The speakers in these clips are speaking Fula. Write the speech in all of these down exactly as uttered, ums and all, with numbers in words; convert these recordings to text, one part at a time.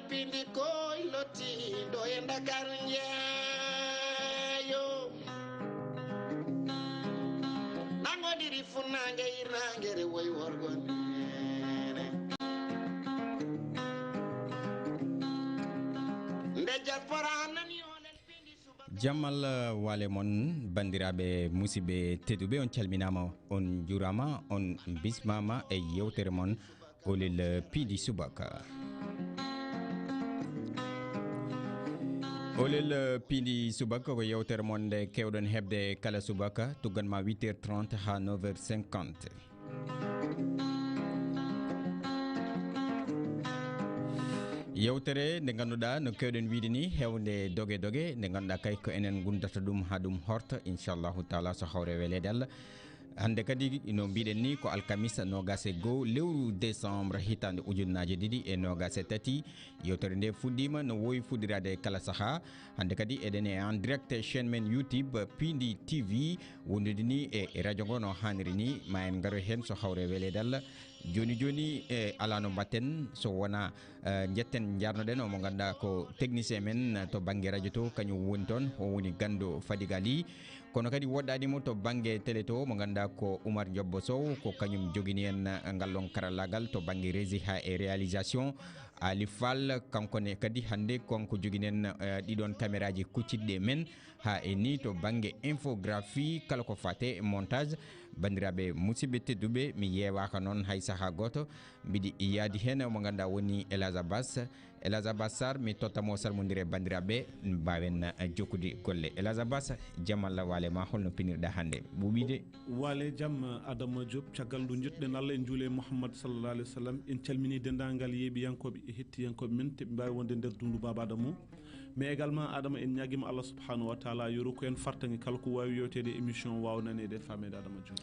Pindi koy lottiiɗo e Ndakaaru njeeyo. Nangodiri funnaange hirnaange rewoy worgo neene. Nde diaspora nani oɗen pindi subaka. Jam Allah waale mon, banndiraaɓe, musidɓe tedduɓe, on calminaama, on njuuraama, on mbismaama e yeewtere mon Olel Piindi Subaka. Olel Piindi Subaka ko yeewtere mon nde keewɗon heɓde kala subaka, tuggan ma huit heures trente haa neuf heures cinquante. Yeewtere nde ngannduɗaa, no keewɗen wiyde ni, heewde doge doge, nde ngannduɗaa kay ko enen ngunndata ɗum haa ɗum horta, inchallahu taala, so hawre weleede Allah. Hannde kadi, no mbiɗen ni, ko alkamisa noogaas e goo lewru décembre hitaande ujunnaaje ɗiɗi e noogaas e tati. Yeewtere nde fuɗɗiima no woowi fuɗɗiraade kala sahaa. Hannde kadi eɗen e en direct e chaîne men YouTube Piindi T V, wondude ni e radio ngo no haaniri ni. Ma en ngaro heen so hawre weleede Allah. Jooni jooni, e alaa no mbaɗten so wonaa, eh, njetten, njaarnoɗen o mo ngannduɗaa ko technicien men to bannge radio to, kañum woni toon, o woni ganndo Fadiga Ly. Kono kadi woɗɗaani mo to bannge télé to, mo ngannduɗaa ko Oumar Diop Sow, ko kañum jogini en ngal ɗon karallaagal to bannge régie haa e réalisation. Ali Fall, kanko ne kadi hannde kanko jogini en, eh, ɗiɗon caméraji kuccitɗi e men haa e ni to bannge infographie, kala ko faate montage. Banndiraaɓe, musidɓe tedduɓe, mi yeewaaka noon hay sahaa gooto. Mbiɗi yaadi heen mo ngannduɗaa woni El Hadj Abbas. El Hadj Abbas Sarr, mi totta mo salmondiral e banndiraaɓe, mbaawen, eh, jokkude golle. El Hadj Abbas, jam Allah waale ma, holno pinirɗaa hannde? Ɓuuɓiiɗe? Waale jam, Adama Diop, caggal ndu njettuɗen Allah, en njuule e Muhammad sallallahu alaihi wasallam, en calmini denndaangal yeeɓiyankooɓe e hettiyankooɓe men, te ɓe mbaawi wonde nder dundu Baaba Adama o. Mais également, Adama, en ñaagiima Allah subhanahu wa taala yo rokku en fartaŋŋe kala ko waawi yewteede e émission o waawa naneede e faameede, Adama Diop.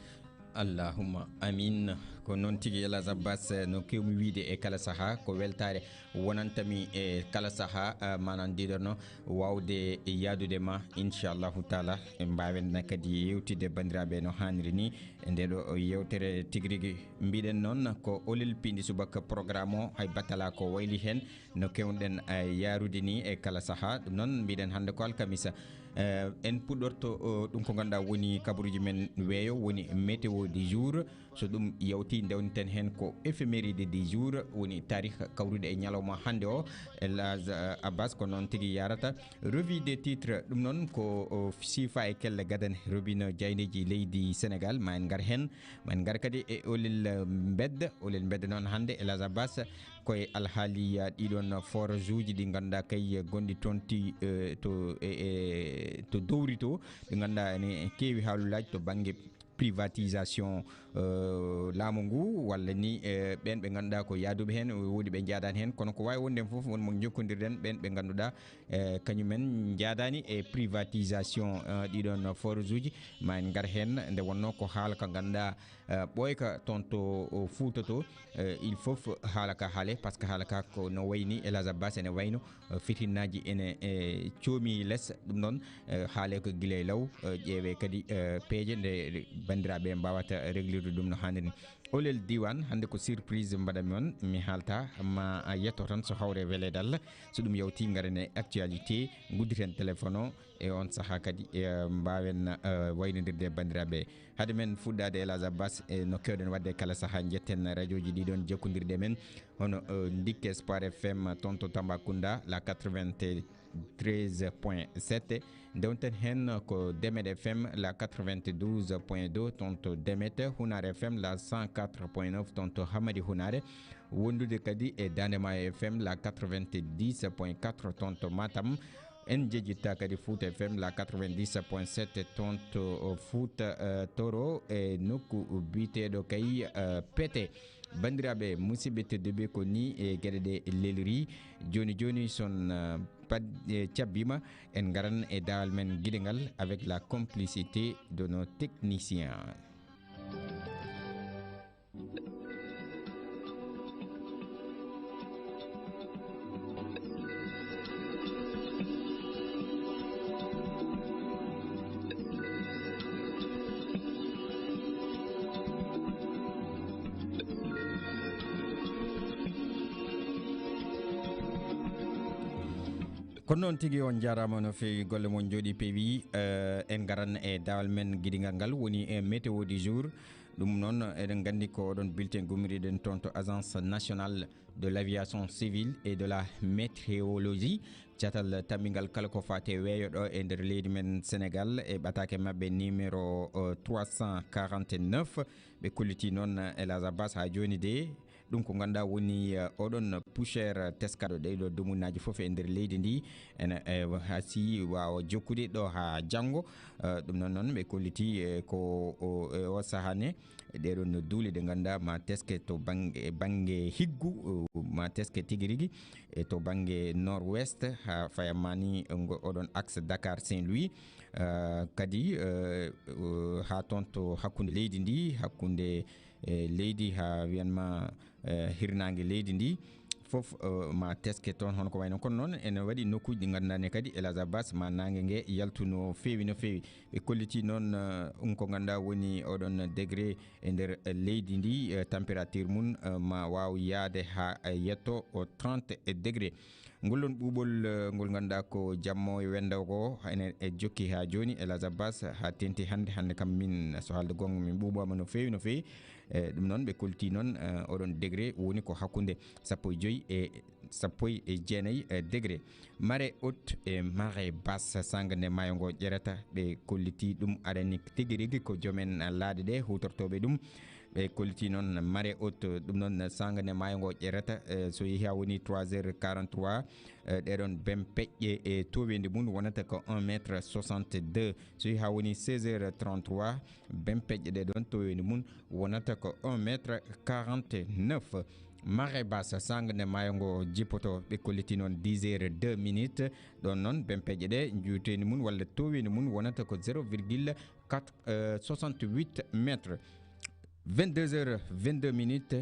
Allahumma amin. Ko noon tigi, El Hadj Abbas, eh, no keewmi wiyde e kala sahaa, ko weltaare wonantami e kala sahaa, eh, maanaam ndiɗono waawde yaadude ma, inchallahu taala, mbaawen kadi yewtidde banndiraaɓe no haaniri ni. E nde ɗo yeewtere tigi rigi, mbiɗen noon ko Olel Piindi Subaka, programme o hay batala ko wayli heen. No keewɗen, eh, yaarude ni e kala sahaa. Ɗum noon, mbiɗen hannde ko alkamisa. Eh, en puɗɗorto, o, ɗum ko ngannduɗaa woni kabaruuji men weeyo, woni météo du jour. So ɗum yawti, ndewniten heen ko éphéméride du jour, woni taarih kawruɗo e ñalawma hannde o. El Hadj, eh, Abbas, ko noon tigi yaarata. Revue des titres, ɗum noon ko, o, siifa e kelle gadane robinet jaayndeeji leydi Sénégal. Ma en ngar heen, ma en ngar kadi e Olel Mbedda. Olel Mbedda noon hannde, El Hadj Abbas, koye alhaali, uh, ɗiɗon forage uji ɗi ngannduɗaa kay gonɗi toon ti, eh, to, e, e, to dowri to, ɗi ngannduɗaa ene keewi haalulaaji to bannge privatisation, eh, laamu ngu, walla ni, eh, ɓeen ɓe ngannduɗaa ko yaaduɓe heen, woodi ɓe njaadaani heen, kono ko waawi wonde heen fof, won mo njokkondirɗen ɓeen ɓe ngannduɗaa, eh, kañumen njaadaani e privatisation, eh, ɗiɗon forage uji. Ma en ngar heen, nde wonnoo ko haala ka ngannduɗaa, eh, ɓooyka toon to, o, Fuuta to, eh, il faut haala ka haale, par ce que haala ka ko no wayni El Hadj Abbas ene wayno, eh, fitinnaaji ene, eh, coomi les. Ɗum noon, eh, haale ko gila e law, eh, ƴeewe kadi, eh, peeje nde banndiraaɓe mbaawata réglirde ɗum no haaniri. Olel Diwan, hannde ko surprise mbaɗanmi on, mi haalta, ma a yetto tan so hawre weleede Allah. So ɗum yawti, ngaren e actualité, ngudditen téléphone o, e on sahaa kadi, e, mbaawen, e, waynondirde e banndiraaɓe. Hade men fuɗɗaade, El Hadj Abbas, e no keewɗen waɗde kala sahaa, njetten rajooji ɗiɗon jokkondirɗi e men, hono, e, Ndikke Espoir F M toon to Tambacounda, la quatre-vingt-treize point sept. Ndewten heen ko Demet F M, la quatre-vingt-douze point deux toon to Demet, Hunar F M, la cent quatre point neuf toon to Hamadi Hunar, wondude kadi e Daande Maayo F M, la quatre-vingt-dix point quatre toon to Matam. En njejjitta kadi Fouta F M, la quatre-vingt-dix point sept toon to Fouta, eh, Tooro, e nokku biyeteeɗo kay, eh, Pete. Banndiraaɓe, musidɓe tedduɓe, ko ni e geɗe ɗe leliri. Jooni jooni, son, eh, pad-, eh, cabbiima, en ngaran e daawal men giɗe ngal avec la complicité de nos techniciens. Kono noon tigi, on njaaraama no feewi, golle mon njooɗii peewi. Eh, en ngaran e daawal men gidigal ngal woni e météo du jour. Ɗum noon, eɗen nganndi ko oɗon bulletin gummiriɗen toon to Agence Nationale de l'Aviation Civile et de la Météorologie. Catal tammbingal kala ko faati e weeyo ɗo e nder leydi men Sénégal, e ɓataake maɓɓe numéro, eh, trois cent quarante-neuf. Ɓe kollitii noon, eh, El Hadj Abbas, haa jooni de, ɗum ko ngannduɗaa woni, eh, oɗon poussière teskaaɗo ɗee ɗoo dumunaaji fof e nder leydi ndi. Ene, eh, haa si waawa jokkude ɗo haa janngo. Eh, ɗum noon, noon ɓe kollitii, eh, ko o, e o sahaa ne, ɗee ɗoon duule ɗe ngannduɗaa ma teske to bannge, bannge higgu, eh, ma teske tigi rigi, e to bannge nord-ouest, haa faya ma ni ngo, oɗon axe Dakar Saint-Louis. Eh, kadi, eh, eh, haa toon to hakkunde leydi ndi, hakkunde, eh, leydi haa wiyan ma, eh, hirnaange leydi ndi fof, eh, ma teske toon hono ko wayno. Kono noon ene waɗi nokkuuji ɗi ngannduɗaa ne kadi, El Hadj Abbas, ma naange nge yaltu no feewi, no feewi. Ɓe kollitii noon, eh, ɗum ko ngannduɗaa woni oɗon degré e nder, eh, leydi ndi, eh, température mum, eh, ma waaw yahde haa, eh, yetto o trente degré. Ngol ɗoon ɓuuɓol, eh, ngol ngannduɗaa ko jammo e wendo ko, ene e jokki haa jooni, El Hadj Abbas, haa teeŋti hannde, hannde kam min, so haalde goonga, min ɓuuɓaama no feewi, no feewi. Eh, ɗum noon ɓe kollitii noon, eh, oɗon degré woni ko hakkunde sappo e joy e sappo e jeenayi, eh, degré. Marée haute e marée basse, saanga nde maayo ngo ƴerata, ɓe kollitii ɗum arani tigi rigi ko joom en laaɗe ɗe huutortooɓe ɗum. Ɓe kollitii noon marée haute, ɗum noon saanga nde maayo ngo ƴerata, eh, so yehii haa woni trois heures quarante-trois, eh, ɗee ɗoon bempeƴƴe e tooweendi mum wonata ko un mètre soixante-deux. So yehii haa woni seize heures trente-trois, bempeƴƴe ɗee ɗoon tooweendi mum wonata ko un mètre quarante-neuf. Marée basse, saanga nde maayo ngo jippoto, ɓe kollitii noon dix heures deux minutes. Ɗoon noon bempeƴƴe ɗe njuuteendi mum walla tooweendi mum wonata ko zéro virgule quatre, euh, soixante-huit mètres. Vingt-deux heures vingt-deux minutes,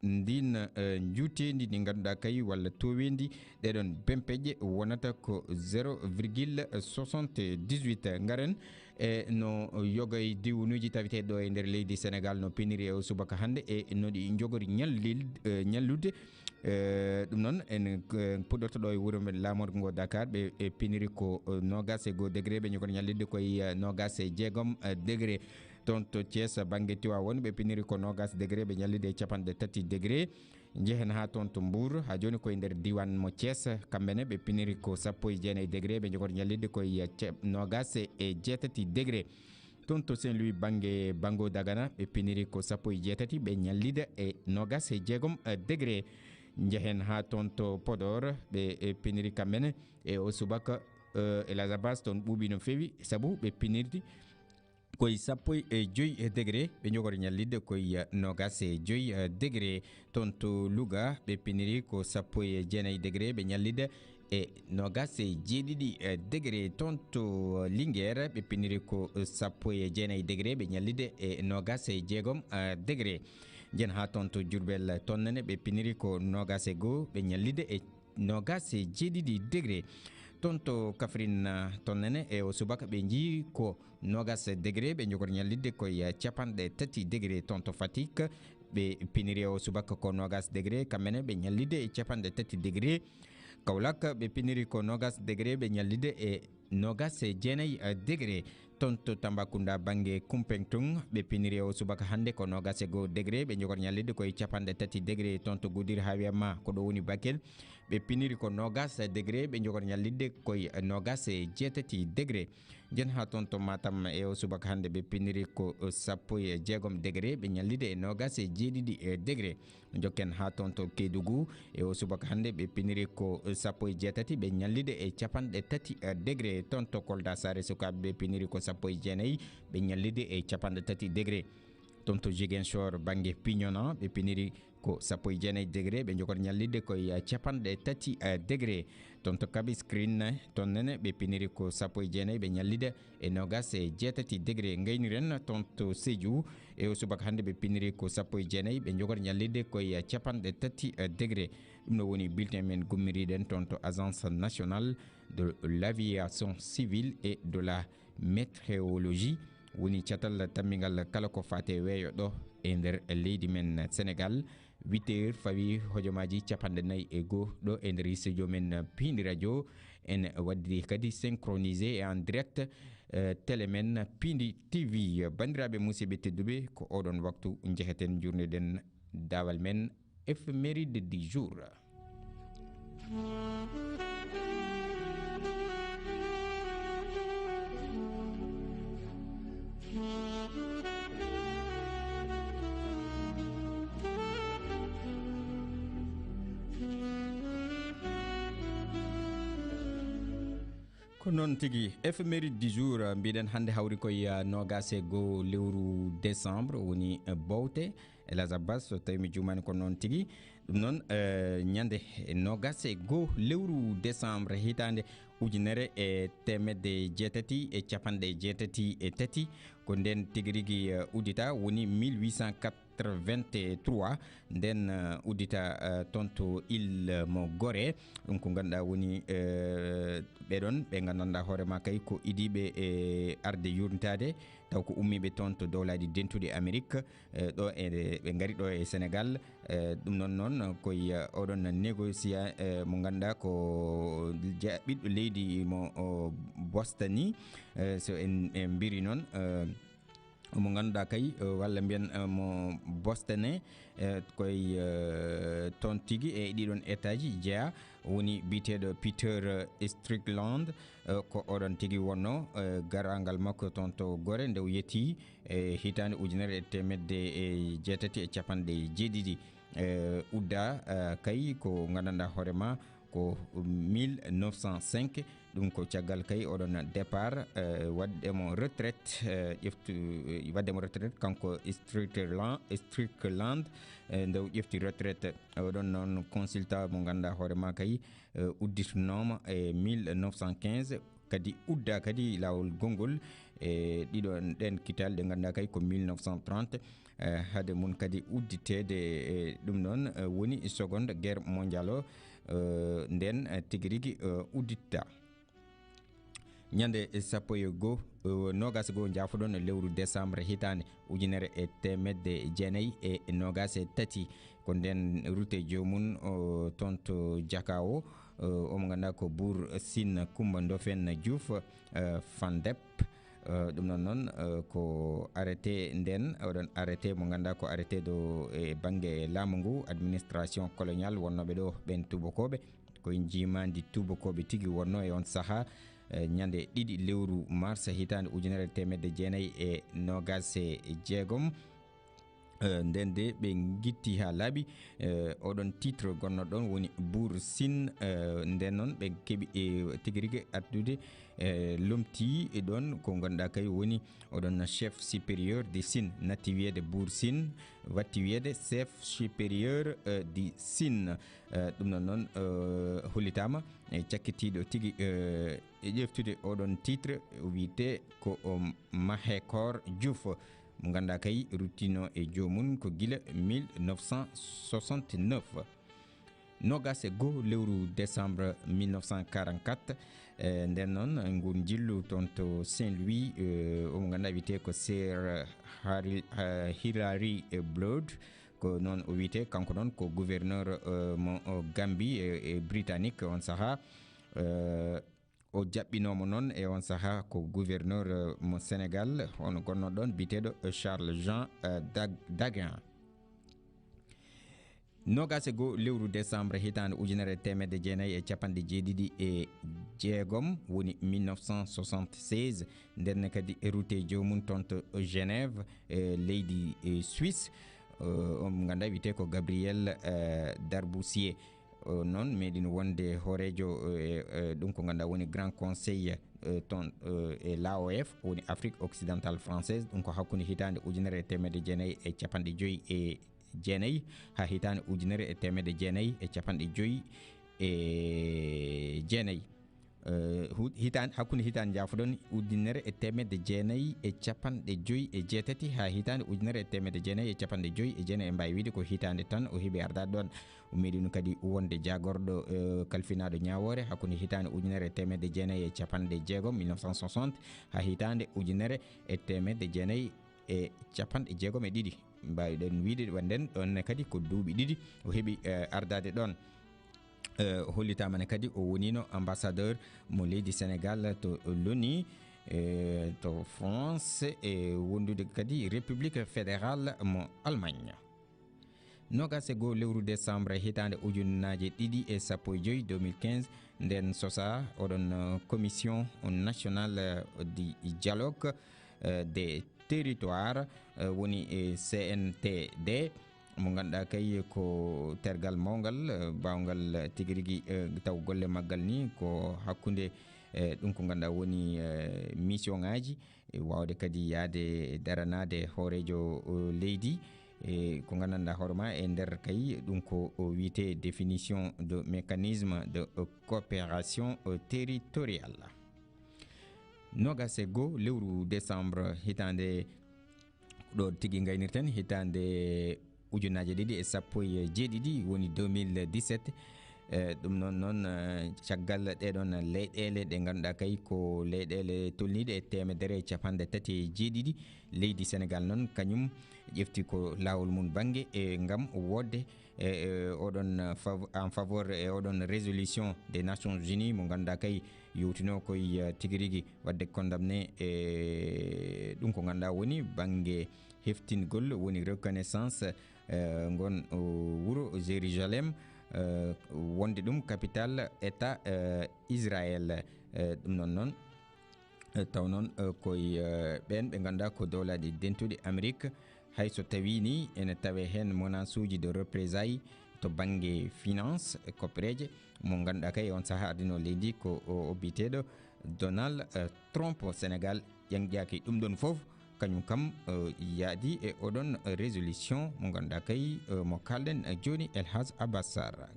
ndiin, eh, njuuteendi ndi ngannduɗaa kay walla tooweendi, ɗee ɗoon bempeƴƴe wonata ko zéro virgule soixante-dix-huit. Ngaren e no yoga e diwnuuji taweteeɗi ɗo e nder leydi Senegaal no piniri e o subaka hannde e no ɗi njogori ñallil-, eh, ñallude. Eh, ɗum noon, en, eh, puɗɗorto ɗo e wuro men laamorgo ngo Dakar, ɓe, ɓe piniri ko, eh, noogaas e goo degré, ɓe njogori ñallidde ko e, eh, noogaas e jeegom, eh, degré. Toon to Thiès, bannge Tiwaawoon, ɓe piniri ko noogaas degré, ɓe ñallidde e capanɗe tati degré. Njehen haa toon to Mbuur, haa jooni ko e nder diiwaan mo Thiès, kamɓe ne ɓe piniri ko sappo e jeenayi degré, ɓe njogori ñallidde ko e ce-, noogaas e jeetati degré. Toon to Saint-Louis, bannge Banngo Dagana, ɓe piniri ko sappo e jeetati, ɓe ñallida e noogaas e jeegom, eh, degré. Njehen haa toon to Podor, ɓe, eh, piniri kamɓe ne e o subaka, eh, e Las Abas, toon ɓuuɓi no feewi, sabu ɓe pinirdi koye sappo e joy degré, ɓe njogori ñallidde koye noogaas e joy degré. Toon to Louga, ɓe piniri ko sappo e jeenayi degré, ɓe ñallida e noogaas e jeeɗiɗi degré. Toon to Linguère, ɓe piniri ko sappo e jeenayi degré, ɓe ñallida e noogaas e jeegom degré. Njen haa toon to Diourbel, toon nene ɓe piniri ko noogaas e goo, ɓe ñallida e noogaas e jeeɗiɗi degré. Toon to Kaffrine, toon nene e o subaka ɓe njii ko noogaas degré, ɓe njogori ñallidde koye capanɗe tati degré. Toon to Fatick, ɓe piniri o subaka ko noogaas degré, kamɓe ne ɓe ñallidde e capanɗe tati degré. Kaolack, ɓe piniri ko noogaas degré, ɓe ñallidde e noogaas e jeenayi degré. Toon to Tambacounda, bannge Koumpentoum, ɓe piniri o subaka hannde ko noogaas e goo degré, ɓe njogori ñallidde koye capanɗe tati degré. Toon to Goudiry haa wiyama ko ɗo woni Bakel, ɓe piniri ko noogaas degré, ɓe njogori ñallidde koye noogaas e jeetati degré. Njen haa toon to Matam, e o subaka hannde ɓe piniri ko sappo e jeegom degré, ɓe ñallida e noogaas e jeeɗiɗi degré. Njokken haa toon to Kédougou, e o subaka hannde ɓe piniri ko sappo e jeetati, ɓe ñallida e capanɗe tati degré. Toon to Kolda, Saare Sukaaɓe, ɓe piniri ko sappo e jeenayi, ɓe ñallida e capanɗe tati degré. Toon to Ziguinchor, bannge Bignona, ɓe piniri ko sappo e jeenayi degré, ɓe njogori ñallidde koye capanɗe tati degré. Toon to Kabiskrin, toon nene ɓe piniri ko sappo e jeenayi, ɓe ñallida e noogaas e jeetati degré. Ngayniren toon to Sédhiou, e o subaka hannde ɓe piniri ko sappo e jeenayi, ɓe njogori ñallidde koye capanɗe tati degré. Ɗum no woni bulletin men gummiriɗen toon to Agence Nationale de l'Aviation Civile et de la Météorologie, woni catal tammingal kala ko faati e weeyo ɗo e nder leydi men Senegaal. Huit heures fawi hojomaaji capanɗe nayi e goo ɗo e nder studio men Piindi Radio. En waɗdiri kadi synchronisé et en direct, eh, télé men Piindi T V. Banndiraaɓe musidɓe tedduɓe, ko oɗon waktu njeheten, njurniɗen daawal men éphéméride du jour. Ko noon tigi, éphéméride du jour, mbiɗen hannde hawri koye, eh, noogaas e goo lewru décembre, woni, eh, bowte. Elhadj Abbas, so tawi mi juumaani ko noon tigi. Ɗum noon, eh, ñande noogaas e goo lewru décembre hitaande ujunere e teemedde jeetati e capanɗe jeetati e tati, ko ndeen tigi rigi, eh, uddita, woni mille huit cent quatre-vingt-trois. Ndeen, eh, uddita, eh, toon to île mo Gorée. Ɗum ko ngannduɗaa woni, eh, ɓee ɗoon ɓe nganndanɗaa hoore maa kay ko idiiɓe e arde yurnitaade, taw ko ummiiɓe toon to Dowlaaji Dentuɗi Amerik. Eh, ɗo e, ɓe ngari ɗo e Sénégal. Eh, ɗum noon, noon koye, eh, oɗon négociant, eh, mo ngannduɗaa ko je-, ɓiɗɗo leydi mo o Bostani, eh, so en, en mbiri noon, eh, mo ngannduɗaa kay, eh, walla mbiyen, eh, mo Bostane, eh, koye, eh, toon tigi e ɗiɗon étage jeyaa, woni biyeteeɗo Peter, eh, Strickland. Eh, ko oɗon tigi wonno, eh, garaangal makko toon to Gorée, nde o yettii e hitaande ujunere e teemedde e jeetati e capanɗe jeeɗiɗi. Eh, udda, eh, kay ko nganndanɗaa hoore maa ko mille neuf cent cinq. Ɗum ko caggal kay oɗon départ, eh, waɗde mo retraite, eh, ƴeftu, eh, waɗde mo retraite kanko Strickland, Strickland, eh, nde o ƴefti retraite. Oɗon noon consultant mo ngannduɗaa hoore maa kay, eh, udditinooma e mille neuf cent quinze, kadi udda kadi laawol gonngol e ɗiɗo ɗeen kitaale ɗe ngannduɗaa kay ko mille neuf cent trente, eh, hade mum kadi udditeede, eh, ɗum noon, eh, woni Seconde Guerre mondiale o, eh, ndeen, eh, tigi rigi, eh, udditta. Ñande sappo e goo, eh, noogaas e goo, njaafoɗon, lewru décembre hitaande ujunere e teemedde jeenayi e noogaas e tati. Ko ndeen rute joomum o toon to Jaka o, eh, omo ngannduɗaa ko buur Sine Kumba Ndofen Diouf, eh, Fandep. Eh, ɗum noon noon, eh, ko arrêté ndeen, oɗon arrêté mo ngannduɗaa ko arrêté ɗo e bannge laamu ngu, administration coloniale, wonnooɓe ɗo ɓeen tuubakooɓe. Ko e njiimaandi tuubakooɓe tigi wonnoo e oon sahaa, eh, ñande ɗiɗi lewru mars hitaande ujunere teemedde jeenayi e noogaas e jeegom. Eh, ndeen de ɓe ngitti haa laaɓi, eh, oɗon titre gonnoɗon woni Buur Sine, eh, ndeen noon ɓe keɓi, eh, tigi rigi addude, eh, lomtii e ɗoon ko ngannduɗaa kay woni oɗon chef supérieur de Sine, natti wiyeede Buur Sine, watti wiyeede chef supérieur, eh, de Sine. Eh, ɗum noon noon, eh, hollitaama e cakkitiiɗo tigi, eh, e ƴeftude oɗon titre wiyetee ko, um, Mahekor Diouf, mo ngannduɗaa kay ruttiino e joomum ko gila mille neuf cent soixante-neuf. Noogaas e goo lewru décembre mille neuf cent quarante-quatre, eh, ndeen noon, ngun njillu toon to Saint-Louis, eh, omo ngannduɗaa wiyetee ko Sir Harry, eh, Hilary Blood, ko noon o wiyetee, kanko noon ko gouverneur, eh, mo, o Gambie, eh, e britannique on sahaa. Eh, o jaɓɓinooma noon e on sahaa ko gouverneur, eh, mo Sénégal, on gonno ɗoon biyeteeɗo, eh, Charles Jean, eh, Dag-, Daguin. Noogaas e goo lewru décembre hitaande ujunere e teemedde jeenayi e capanɗe jeeɗiɗi e jeegom, woni mille neuf cent soixante-seize, ndeen ne kadi e rute joomum toon to Genève, e leydi, e Suisse, eh, on ngannduɗaa wiyetee ko Gabriel, eh, Darboussier. O noon meeɗino wonde hooreejo, eh, eh, ɗum ko ngannduɗaa woni Grand Conseil, eh, toon, eh, e l'A O F, woni Afrique Occidentale Française, ɗum ko hakkunde hitaande ujunere e teemedde jeenayi e capanɗe joyi e jeenayi haa hitaande ujunere e teemedde jeenayi e capanɗe joyi e jeenayi. Eh, hu-, hitaande, hakkunde hitaande, njaafoɗon, ujunere e teemedde jeenayi e capanɗe joyi e jeetati haa hitaande ujunere e teemedde jeenayi e capanɗe joyi e jeenayi, en mbaawi wiyde ko hitaande tan o heɓi ardaade ɗoon. O meeɗino kadi wonde jaagorɗo, eh, kalfinaaɗo ñaawoore hakkunde hitaande ujunere e teemedde jeenayi e capanɗe jeegom, mille neuf cent soixante, haa hitaande ujunere e teemedde jeenayi e capanɗe jeegom e ɗiɗi. Mbaawi ɗon wiide wonde ɗon ne kadi ko duuɓi ɗiɗi o heɓi, eh, ardaade ɗon. Eh, hollitaama ne kadi o wonino ambassadeur mo leydi Sénégal to l'oni, eh, to France, e wondude kadi République fédérale mo Allemagne. Nogas e goo lewru décembre hitaande ujunnaaje ɗiɗi e sappo e joy, deux mille quinze, nden sosa oɗon, eh, commission nationale, eh, du dialogue, eh, des territoires, eh, woni, eh, C N T D, mo ngannduɗaa kay ko tergal mawngal, eh, baawngal tigi rigi, eh, taw golle maggal ni ko hakkunde, eh, ɗum ko ngannduɗaa woni, eh, mission ŋaaji, e waawde kadi yahde daranaade hooreejo, eh, leydi, e ko nganndanɗaa hoore ma e nder kay ɗum ko o wiyetee définition de mécanisme de, eh, coopération, eh, territoriale. Nogas e goo lewru décembre hitaande ɗo tigi ngaynirten, hitaande ujunnaaje ɗiɗi e sappo e jeeɗiɗi, woni deux mille dix-sept. Eh, ɗum noon, noon, eh, caggal ɗee ɗoon leyɗeele ɗe ngannduɗaa kay ko leyɗeele tolniiɗe e teemedere e capanɗe tati e jeeɗiɗi, leydi Sénégal noon kañum ƴefti ko laawol mum bannge e ngam woodde e, e oɗon fav-, en faveur e oɗon résolution des Nations Unies mo ngannduɗaa kay yowtino koye, eh, tigi rigi waɗde condamné e ɗum ko ngannduɗaa woni bannge heftingol woni reconnaissance, eh, ngon, o, wuro Jérusalem, eh, wonde ɗum capitale État, eh, Israël. Eh, ɗum noon noon, eh, taw noon, eh, koye, eh, ɓeen ɓe ngannduɗaa ko dowlaaɗi dentuɗi Amérique, hay so tawii ni ene tawee heen menace uji de représailles to bannge finance e koppereeje mo ngannduɗaa kay on sahaa ardino leydi ko o, o biyeteeɗo Donald, eh, Trump. Sénégal ƴaŋƴaaki ɗum ɗoon fof, kañum kam, eh, yaadi e oɗon résolution mo ngannduɗaa kay, eh, mo kaalɗen, eh, jooni El Hadj Abbas Sarr.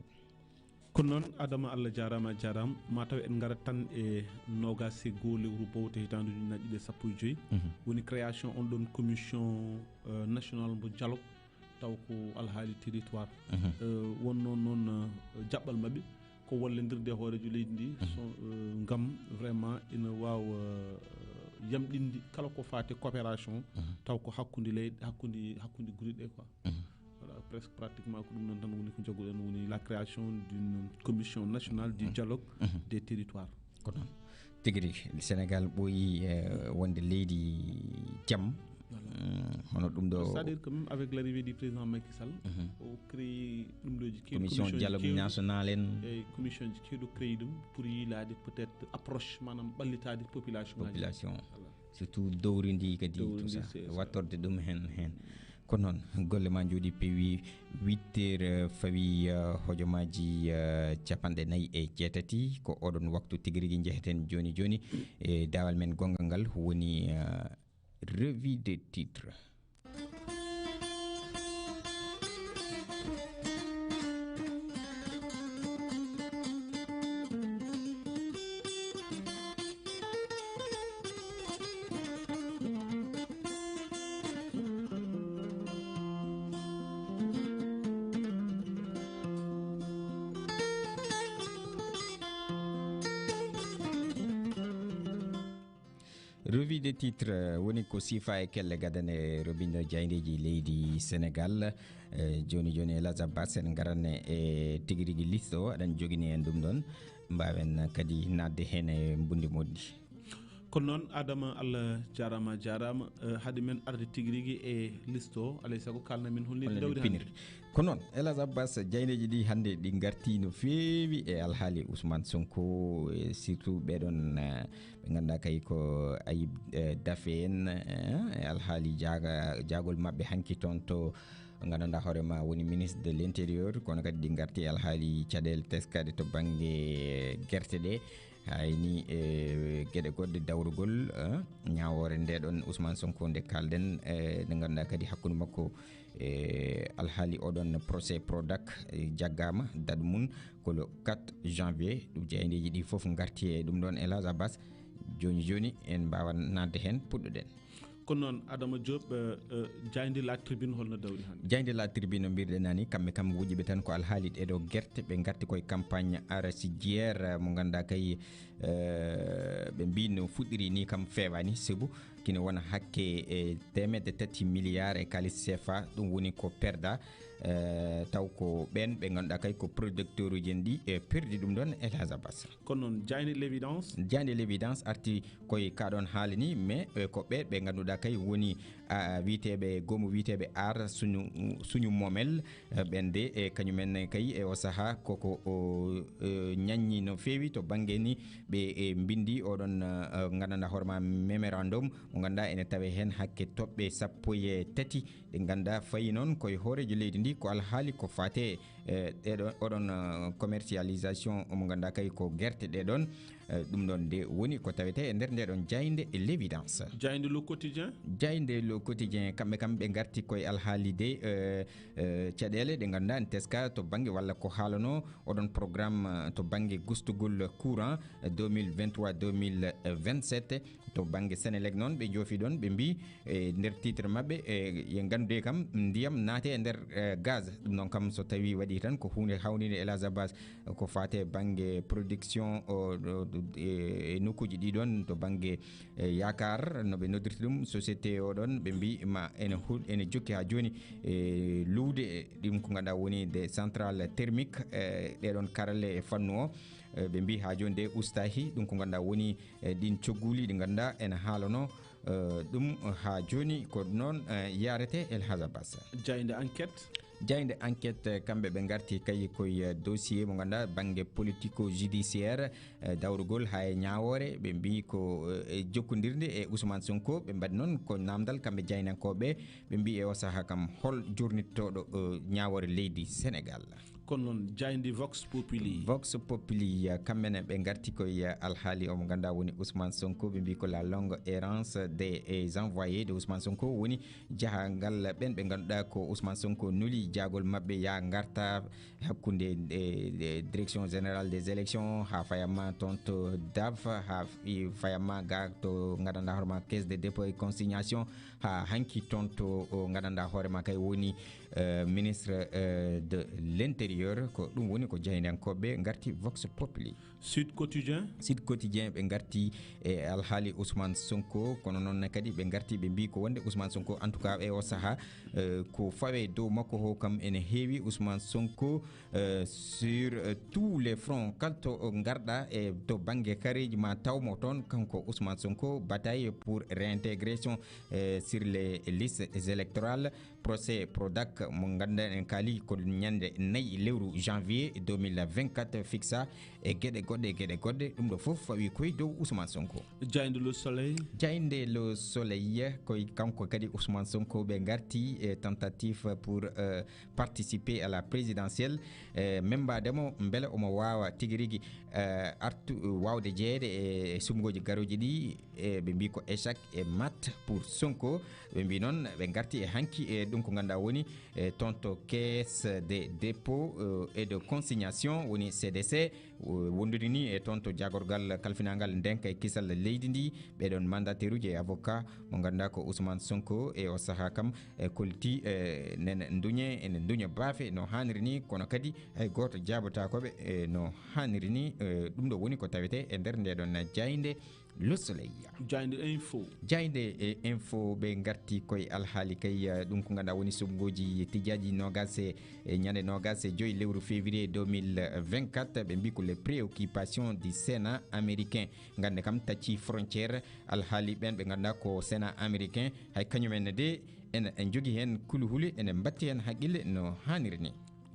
Kono noon, Adama, Allah jaaraama, a jaaraama. Ma taw en ngarat tan e noogaas e goo lewru bowte hitaande ujunnaaje ɗiɗi e sappo e joy. Mhm. Woni création on ɗon commission, euh, nationale mbo dialogue, taw ko alhaali territoire. Mhm. Euh, wonnoo noon, euh, jaɓɓal maɓɓe ko wallindirde e hooreejo leydi ndi, mhm, so, euh, ngam vraiment ina waawa, euh, yamɗinde kala ko faati coopération, mhm, taw ko hakkunde leyɗe, hakkunde, hakkunde gure ɗe quoi. Mhm. Voilà, presque pratiquement ko ɗum noon tan woni ko njaguɗen, woni la création d'une commission nationale du, mhm, dialogue, mhm, des territoires. Ko noon. Tigi rigi, Sénégal ɓooyi, eh, wonde leydi jam. Voilà. Mm, hono ɗum ɗo. C'est-à-dire que même avec l'arrivée du président Macky Sall, mhm, o créé ɗum ɗo ji keewɗi, commission commission ji dialogue keewɗi, national en. E commission ji keewɗi o créé ɗum pour yiilaade peut-être approche, maanaam ɓallitaade population ŋaaji. Population. Voilà. Surtout dowri ndi kadi, dowri tout ndi, ça, c'est ça. Wattorde ɗum heen, heen. Ko noon, golle ma njooɗi peewi, huit heures, eh, fawi, eh, hojomaaji, eh, capanɗe nayi e jeetati. Ko oɗon waktu tigi rigi njeheten jooni jooni e daawal men gonga ngal woni, eh, revue des titres. Revue de titre, eh, woni ko siifa e kelle gadane robindo jaayndeeji leydi Sénégal. Eh, jooni jooni, El Hadj Abbas, en ngaran e tigi rigi liste o, aɗan jogini en ɗum ɗoon. Mbaawen kadi naatde heen e mbundi moɗɗi. Kono noon, Adama, Allah jaaraama, jaaraama. Eh, hade men arde tigi rigi e liste o, alay sago kaalna min hol leydi, hol leydi dawri hannde. Piniri. Ko noon, El Hadj Abbas, jaayndeeji ɗi hannde ɗi ngartii no feewi e alhaali Ousmane Sonko, e surtout ɓee ɗoon, eh, ɓe ngannduɗaa kay ko Ayib, eh, Daffé en, eh, e alhaali jaaga-, jaagol maɓɓe hanki toon to nganndanɗaa hoore ma woni ministre de l'intérieur, kono kadi ɗi ngarti e alhaali caɗeele teskaaɗe to bannge gerte ɗe. Hay ni, eh, geɗe goɗɗe dawrugol, eh, ñaawoore nde ɗoon Ousmane Sonko nde kaalɗen, eh, nde ngannduɗaa kadi hakkunde makko e alhaali oɗon procès Prodac, eh, jaggaama, date mum ko le quatre janvier. Ɗum jaayndeeji ɗi fof ngarti e ɗum ɗoon, El Hadj Abbas. Jooni jooni en mbaawa naatde heen, puɗɗoɗen. Kono noon, Adama Diop, eh, eh, jaaynde La Tribune holno dawri hannde? Jaaynde La Tribune no mbirɗen nani, kamɓe kam wujiɓe tan ko alhaali ɗeɗo gerte, ɓe ngarti koye campagne arachidière, eh, mo ngannduɗaa kay, eh, ɓe mbi no fuɗɗiri ni kam feewaani, sibu kine wona hakke e teemedde tati milliard e kaalis C F A, ɗum woni ko perda, eh, taw ko ɓeen ɓe ngannduɗaa kay ko producteur uji en ɗi, eh, perdi ɗum ɗoon, El Hadj Abbas. Kono noon, jaaynde L'Évidence? Jaaynde L'Évidence arti koye ka ɗoon haali ni, mais, eh, ko ɓe, ɓe ngannduɗaa kay woni, ah, wiyeteeɓe, goomu wiyeteeɓe Aar Suñu, Suñu Moomel, eh, ɓeen de, e kañumen kay e o sahaa koko o, eh, ñaññi no feewi to bannge ni, ɓe, eh, mbinndi oɗon, eh, nganndanɗaa hoore ma mémorandum mo ngannduɗaa ene tawe heen hakke toɓɓe sappo e tati ɗe ngannduɗaa fayi noon koye hooreejo leydi ndi ko alhaali ko faate, eh, ɗeɗo, oɗon, eh, commercialisation mo ngannduɗaa kay ko gerte ɗe ɗoon. Eh, ɗum ɗoon de woni ko tawetee e nder nde ɗoon jaaynde L'Évidence. Jaaynde Le Quotidien? Jaaynde Le Quotidien, kamɓe kam ɓe ngarti koye alhaali de, eh, eh, caɗeele ɗe ngannduɗaa ene teska to bannge walla ko haalanoo oɗon programme, eh, to bannge gustugol courant, eh, deux mille vingt-trois, deux mille vingt-sept. To bannge Senelec noon, ɓe njoofi ɗoon, ɓe mbii e nder titre maɓɓe, e, ye nganndude kam ndiyam naate e nder, eh, gaz. Ɗum noon kam so tawii waɗii tan ko huunde hawnide, El Hadj Abbas, ko faate bannge production o, ɗo, ɗo, e, e nokkuuji ɗi ɗoon to bannge, e, yaakaar no ɓe noddirta ɗum, société o ɗoon, ɓe mbii ma ene hu-, ene jokki haa jooni e luude, e, ɗum ko ngannduɗaa woni des centrales thermiques, e, ɗee ɗoon karalle e fannu o, e, ɓe mbii haa jooni de ustaaki, ɗum ko ngannduɗaa woni, e, ɗiin cogguuli ɗi ngannduɗaa ene haalano, e, ɗum haa jooni ko noon, e, yaarete, El Hadj Abbas. Jaaynde Enquête? Jaaynde Enquête, e, kamɓe ɓe ngarti kay koye, e, dossier mo ngannduɗaa bannge politico judiciaire, e, dawrugol haa e ñaawoore, ɓe mbii ko, e, jokkondirde e Ousmane Sonko, ɓe mbaɗi noon ko naamndal kamɓe jaayndankooɓe, ɓe mbii e o sahaa kam hol joornittooɗo, e, ñaawoore leydi Sénégal. Kono noon, jaaynde Vox Populi. Vox Populi, eh, kamɓe ne ɓe ngarti koye, eh, alhaali o mo ngannduɗaa woni Ousmane Sonko. Ɓe mbii ko la longue errance des, eh, envoyés de Ousmane Sonko, woni jahangal ɓeen ɓe ngannduɗaa ko Ousmane Sonko nuli jaagol maɓɓe yaa ngarta hakkunde, eh, eh, direction générale des élections, haa fayamma toon to daf, haa fi-, fayamma ga to ngannduɗaa hoore ma caisse de dépôt et consignation, haa hanki toon to, o, ngannduɗaa hoore ma kay woni, eh, ministre, eh, de l'intérieur. Ko ɗum woni ko jaayndankooɓe ngarti Vox Populi. Sud Quotidien? Sud Quotidien ɓe ngarti e alhaali Ousmane Sonko, kono noon ne kadi ɓe ngarti ɓe mbii ko wonde Ousmane Sonko, en tout cas e o sahaa, eh, ko fawe dow makko ho kam ene heewi. Ousmane Sonko, eh, sur, eh, tous les fronts, kala to ngarɗa e to bannge kareeji ma tawmo toon, kanko Ousmane Sonko, bataille pour réintégration, eh, sur les listes électorales. Procès Prodac mo ngannduɗen en kaali ko ñande nayi lewru janvier deux mille vingt-quatre, fixa e geɗe goɗɗe, e geɗe goɗɗe. Ɗum ɗo fof fawi koye dow Ousmane Sonko. Jaaynde Le Soleil. Jaaynde Le Soleil, koye kanko kadi Ousmane Sonko ɓe ngarti e tentative pour, euh, participer à la présidentielle. E, membaade mo mbele omo waawa tigi rigi, e, artu, waawde jeyeede e, e suɓngooji garooji ɗi, e, ɓe mbii ko échec et mat pour Sonko. Ɓe mbii noon, ɓe ngarti e hanki e ɗum ko ngannduɗaa woni, e, toon to caisse de dépôt, e, et de consignation, woni C D C, o, wondude ni e toon to jaagorgal kalfinaangal ndeenka e kisal leydi ndi. Ɓee ɗoon mandataire uji e avocat mo ngannduɗaa ko Ousmane Sonko e o sahaa kam, e, kolti, e, nene nduñe, ene nduña baafe no haaniri ni, kono kadi hay gooto jaabotaako ɓe, e, no haaniri ni. E, ɗum ɗo woni ko tawetee e nder ndee ɗoon jaaynde Le Soleil. Jaaynde Info. Jaaynde, e, Info ɓe ngarti koye alhaali kay, e, ɗum ko ngannduɗaa woni suɓngooji tijjaaji noogaas e, e ñande noogaas e joy lewru février deux mille vingt-quatre, ɓe mbii ko les préoccupations du Sénat américain. Ngannde kam tacci frontière, alhaali ɓeen ɓe ngannduɗaa ko Sénat américain, hay kañum en de ene, ene njogii heen kuluhuli, ene mbatti heen haqqille no haaniri ni.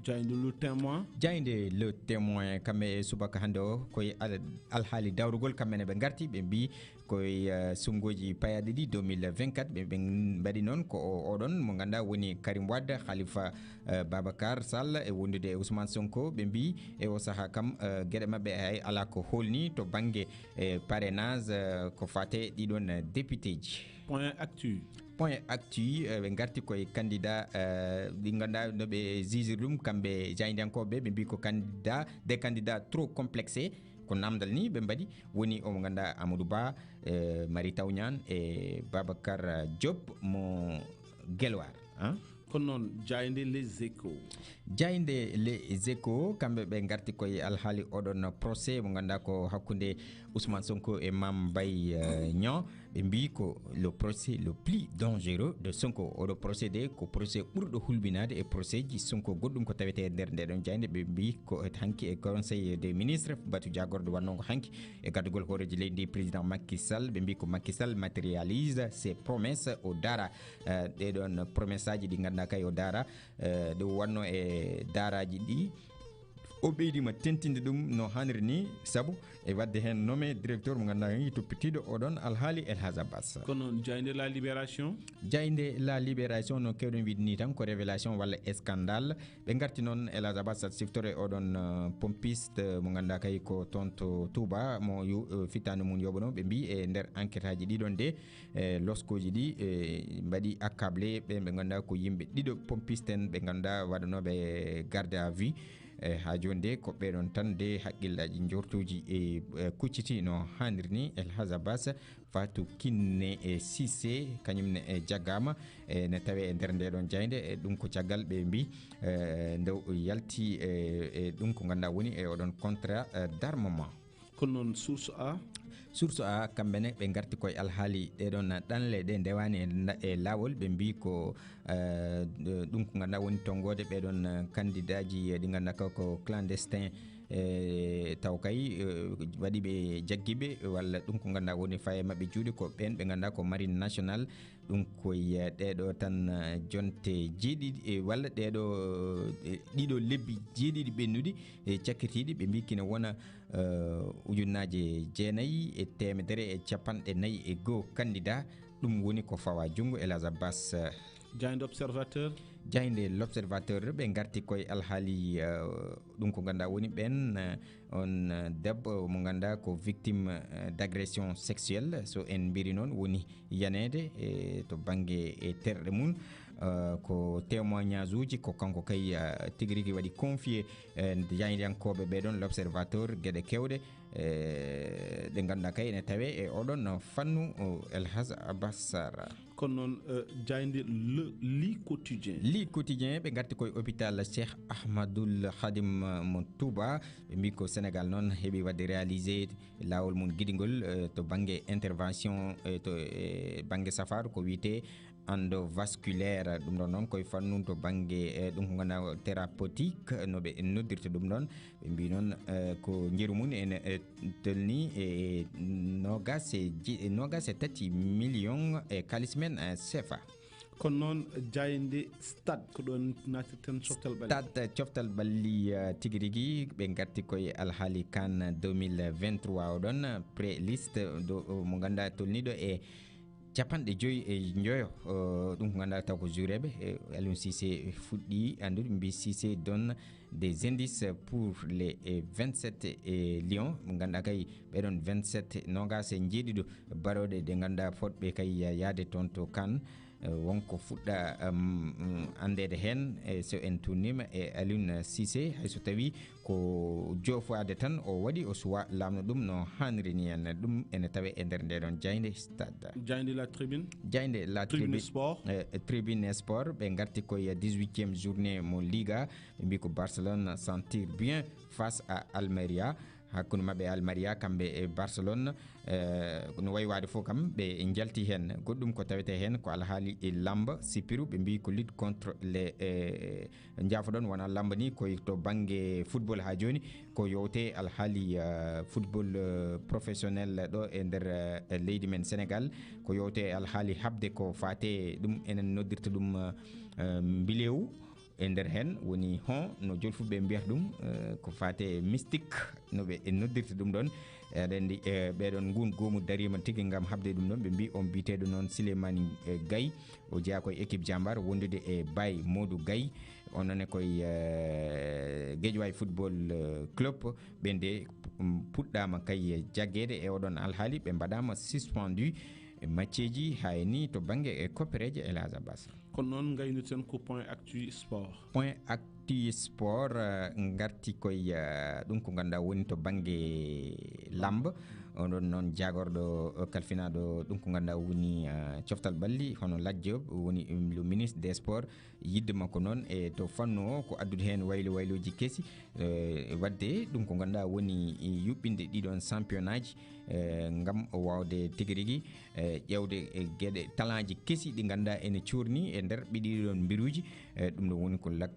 Jaaynde Le Témoin. Jaaynde Le Témoin, kamɓe e subaka hannde o, koye al-, alhaali dawrugol, kamɓe ne ɓe ngarti, ɓe mbii koye, eh, suɓngooji payaaɗi ɗi deux mille vingt-quatre, ɓe, ɓe mbaɗi noon ko o, oɗon mo ngannduɗaa woni Karim Wade, Khalifa, eh, Babacar Sall, e wondude e Ousmane Sonko, ɓe mbii e o sahaa kam, eh, geɗe maɓɓe hay alaa ko hoolni to bannge, eh, parrainage, eh, ko faate ɗiɗon, eh, députéji. Point Actu. Point Actu, eh, ɓe ngarti koye candidat, eh, ɗi ngannduɗaa no ɓe jijiri ɗum, kamɓe jaayndiyankooɓe, ɓe mbii ko candidat, des candidats trop complexés, ko naamndal ni ɓe mbaɗi, woni omo ngannduɗaa Amadou Ba, eh, Mary Teuw Niane e Babacar Diop mo Guelwaar, ah. Kono noon, jaaynde Les Échos. Jaaynde Les Échos, kamɓe ɓe ngarti koye alhaali oɗon procès mo ngannduɗaa ko hakkunde Ousmane Sonko e Mame Mbaye, eh, Niang. Ɓe mbii ko le procès le plus dangereux de Sonko. Oɗo procès de ko procès ɓurɗo hulɓinaade e procès ji Sonko goɗɗum ko tawetee e nder ndeɗon jaaynde. Ɓe mbii ko hanki e Conseil des ministres, batu jaagorɗo wannongo hanki e gardugol hooreejo leydi ndi, président Macky Sall. Ɓe mbii ko Macky Sall matérialise ses promesses, o daara, eh, ɗeɗon promesse aji ɗi ngannduɗaa kay o daara, eh, ɗe wonno e daaraji ɗi. O ɓeydima tentinde ɗum no haniri ni, sabu e wadde heen nommé directeur mo ngannduɗaa ni toppitiiɗo oɗon alhaali, El Hadj Abbas. Kono noon, jaaynde La Libération? Jaaynde La Libération, no kewɗen wiide ni tan, ko révélation walla scandale. Ɓe ngarti noon, El Hadj Abbas, aɗa siftoro e oɗon, eh, pompiste, eh, mo ngannduɗaa kay ko toon to Touba, mo yu-, eh, fittaandu mum yoɓano. Ɓe mbii e nder enquête aji ɗiɗon de, eh, loskooji ɗi, eh, mbaɗi accablé ɓe, ɓe ngannduɗaa ko yimɓe ɗiɗo pompiste en, ɓe ngannduɗaa waɗanooɓe garde à vue. Eh, haa jooni de, ko ɓeɗon tan de haqqillaaji njortuuji e, eh, kucciti no haaniri ni. El Hadj Abbas, Fatou Kiné, eh, Cissé, kañum ne, eh, jaggaama, eh, ne tawee e nder ndeɗon jaaynde. Eh, ɗum ko caggal ɓe mbii, eh, nde o yalti, eh, e ɗum ko ngannduɗaa woni e oɗon contrat, eh, d'armement. Kono noon, Source A? Source A, kamɓe ne ɓe ngarti koye alhaali ɗeɗon ɗanle ɗe ndewaani e nda-, e laawol. Ɓe mbii ko, eh, ɗum ko ngannduɗaa woni tonngoode ɓeɗon, eh, kandidaaji, eh, ɗi ngannduɗaa ko, ko clandestin, eh, taw kay, eh, waɗi ɓe jaggiiɓe, walla ɗum ko ngannduɗaa woni faye maɓɓe juuɗe, ko ɓeen ɓe ngannduɗaa ko Marine Nationale. Ɗum koye, eh, ɗeɗo tan, eh, jonte jeeɗiɗi, eh, walla ɗeɗo, eh, ɗiɗo lebbi jeeɗiɗi ɓennuɗi, eh, cakkitiiɗi, ɓe mbii kina wona, eh, ujunnaaje jeenayi e teemedere e capanɗe nayi e goo candidat. Ɗum woni ko fawa junngo, El Hadj Abbas. Jaaynde Observateur? Jaaynde L'Observateur, ɓe ngarti koye alhaali, eh, ɗum ko ngannduɗaa woni ɓeen, eh, on, eh, debbo mo ngannduɗaa ko victime, eh, d'agression sexuelle, so en mbiri noon, woni yaneede, eh, to bannge e terɗe mum, eh, ko témoignage uji, ko kanko kay, eh, tigi rigi waɗi confié, eh, jaayndiyankooɓe ɓeɗon, L'Observateur, geɗe keewɗe, eh, ɗe ngannduɗaa kay ene tawee e oɗon fannu, o El Hadj Abbas Sarr. Kono noon, eh, jaaynde Le, Le Quotidien? Le Quotidien, ɓe ngarti koye hôpital Cheikh Ahmadoul Khadim, eh, mo Touba. Ɓe mbii ko Sénégal noon heɓi waɗde réalisé laawol mum giɗingol, eh, to bannge intervention, eh, to, eh, bannge safaaru ko wiyetee endovasculaire. Ɗum ɗon noon koye fannu to bannge, eh, ɗum ko ngannduɗaa thérapeutique, no ɓe noddirta ɗum ɗon. Ɓe mbii noon, eh, ko njeru mum ene, eh, tolni e noogas e ji-, e noogas e tati million e kaalis men, eh, sefa. Kono noon, jaaynde Stade, ko ɗoon naatirten coftal ɓalli. Stade, eh, coftal ɓalli, eh, tigi rigi, ɓe ngarti koye alhaali CAN deux mille vingt-trois oɗon, pré-liste ɗo, mo ngannduɗaa tolniiɗo e capanɗe joyi e njoyo, eh, ɗum ko ngannduɗaa taw ko juureeɓe, eh, Aliou Cissé fuɗɗi anndude, mbii Cissé donne des indices pour les, eh, vingt-sept, eh, lions. Mo ngannduɗaa kay ɓeɗon vingt-sept, noogas e njeeɗiɗo barooɗe ɗe ngannduɗaa fotɓe kay ya-, yaade toon to CAN. Eh, wonko fuɗɗa, em, mm, anndeede heen, eh, so en tuunniima e Aliou Cissé, hay so tawii ko joofaade tan o waɗi, o suwaa laamno ɗum no haaniri ni en. Ɗum ene tawee e nder ndeɗon jaaynde Stade. Jaaynde La Tribune? Jaaynde La Tribune Tribune, Sport? Eh, Tribune Sport, ɓe ngarti koye dix-huitième journée mo Liga. Ɓe mbii ko Barcelone s'en tire bien face à Almeria. Hakkunde maɓɓe e Almeria, kamɓe e Barcelone, eh, no wayi waade fof kam, ɓe njalti heen. Goɗɗum ko tawetee heen ko alhaali e lamba, sipiru, ɓe mbii ko lutte contre les, eh, njaafoɗon, wonaa lamba ni, koye to bannge football haa jooni, ko yowte alhaali, eh, football, eh, professionnel ɗo e nder, eh, leydi men Sénégal, ko yowte alhaali haɓde ko faate ɗum, enen noddirta ɗum, eh, mbilewu. E nder heen woni hon no jolfuɓe mbiyata ɗum, eh, ko faate e mystique, no ɓe noddirta ɗum ɗon. Eɗen anndi, eh, ɓeɗon ngun goomu dariima tigi ngam haɓde ɗum ɗon. Ɓe mbii on biyeteeɗo noon Sileymani, eh, Gaye, o jeyaa koye équipe Jambar wondude e Baye Modou Gaye. On noon e koye, eh, Guédiawaye Football, eh, Club. Ɓe nde, mm, puɗɗaama kay jaggeede e oɗon alhaali, ɓe mbaɗaama suspendu e matcheeji haa e ni to bannge e koppereeje, El Hadj Abbas. Kono noon, ngaynirten ko point actu sport. Point ac-, ti sport, eh, ngarti koye, eh, ɗum ko ngannduɗaa woni to bannge lamba. On ɗon noon jaagorɗo, eh, kalfinaaɗo ɗum ko ngannduɗaa woni, eh, coftal ɓalli, hono Lat Diop woni, um, le ministre des sports. Yiɗde makko noon e to fannu o ko addude heen waylo waylooji kesi, eh, waɗde ɗum ko ngannduɗaa woni yuɓɓinde ɗiɗon championnat ji, eh, ngam waawde tigi rigi, eh, ƴeewde, eh, geɗe talaaji kesi ɗi ngannduɗaa ene coorni e nder ɓiɗi ɗon mbiruuji. Eh, ɗum ɗo woni ko Lat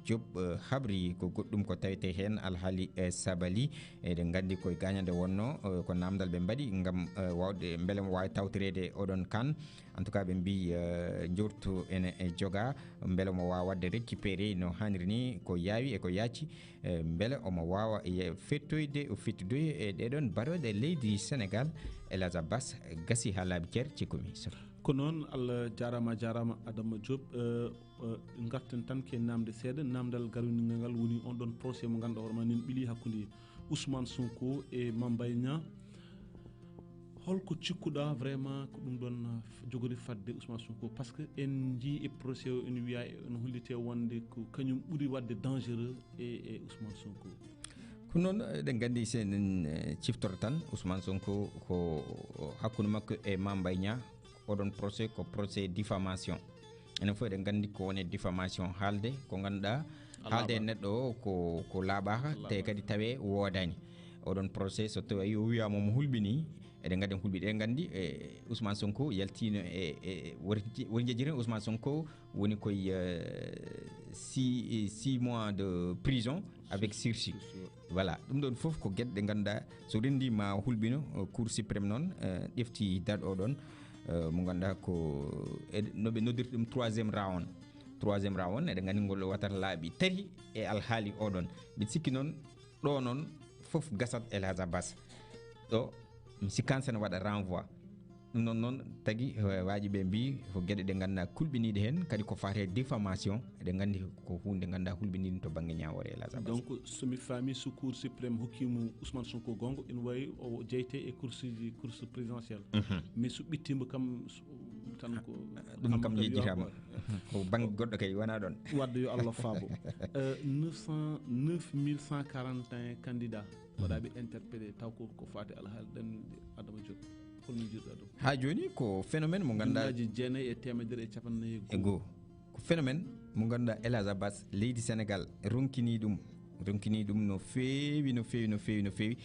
Diop, eh, habri ko goɗɗum ko tawetee heen alhaali, eh, Sabali. Eɗen nganndi koye gaañande wonnoo, eh, ko naamndal ɓe mbaɗi ngam, eh, waawde mbele mo waawi tawtoreede oɗon kan. En tout cas, ɓe mbii, eh, njortu ene, eh, jogaa mbele mo waawa waɗde récupéré no haaniri ni ko yaawi e ko yaaci, eh, mbele omo waawa ye-, fettoyde, o fettodoya e ɗee ɗoon baɗooɗe leydi Sénégal. El Hadj Abbas, gasi haa laaɓi cer, cikkumi. Ko noon, Allah jaaraama, a jaaraama Adama Diop. Eh, eh, ngarten tan ke naamnde seeɗa. Naamndal garwingal ngal woni on ɗon procès mo ngannduɗaa hoore ma nen ɓili hakkunde Ousmane Sonko e Mame Mbaye Niang. Holko cikkuɗaa vraiment ko ɗum ɗon, uh, f-, jogori fadde Ousmane Sonko? Parce que en njii e procès o, en wiya, en hollite wonde ko kañum ɓuri waɗde dangereux e, e Ousmane Sonko. Ko noon, eɗen nganndi, so en, eh, ciftora tan, Ousmane Sonko ko hakkunde makko e Mame Mbaye Niang, oɗon procès ko procès diffamation. Enen fof eɗen nganndi ko woni diffamation, haalde ko ngannduɗaa, haalde e neɗɗo o ko, ko laaɓaaka, te kadi tawee woodaani. Oɗon procès, so tawii o wiyaama mo hulɓinii, eɗen nganndi en hulɓinii. Eɗen nganndi, eh, Ousmane Sonko yaltiino e, e, woni, woni jejjere Ousmane Sonko woni koye, eh, six, six mois de prison avec sursis. Voilà, ɗum ɗoon fof ko geɗe ɗe ngannduɗaa so renndii ma hulɓino, eh, Cour suprême noon, eh, ƴefti date o ɗoon, eh, mo ngannduɗaa ko e, no ɓe noddirta ɗum troisième round. Troisième round, eɗen nganndi ngol waɗata laabi tati e alhaali o ɗoon. Mbiɗa sikki noon, ɗo noon fof gasat El Hadj Abbas. Ɗo, mi sikkaani so ne waɗa renvoi. Ɗum noon, noon tagi, eh, waaji ɓe mbii ko geɗe ɗe ngannduɗaa kulɓiniiɗe heen, kadi ko faati e diffamation, eɗen nganndi ko huunde ngannduɗaa hulɓiniinde to bannge ñaawoore El Hadj Abbas. Donc, so mi faami, so Cour suprême hokkiima Ousmane Sonko goonga, ina waawi o jeyte e course ji, course présidentielle. Mhm. Mais so ɓittiima kam, so, tan ko ɗum kam yejjitaama. Ko bannge goɗɗo kay wonaa ɗoon. Wadde yo Allah faabo. Euh, neuf cent, neuf mille cent quarante et un candidats waɗaaɓe interpellé, taw ko, ko faati alhaali ɗen Adama Diop. Hol no njiiruɗaa ɗum? Haa jooni ko phénomène mo ngannduɗaa. Ujunnaji jeenayi e teemedere e capanɗe nayi e goo. Ko phénomène mo ngannduɗaa El Hadj Abbas, leydi Sénégal ronkinii ɗum, ronkinii ɗum no feewi, no feewi, no feewi, no feewi.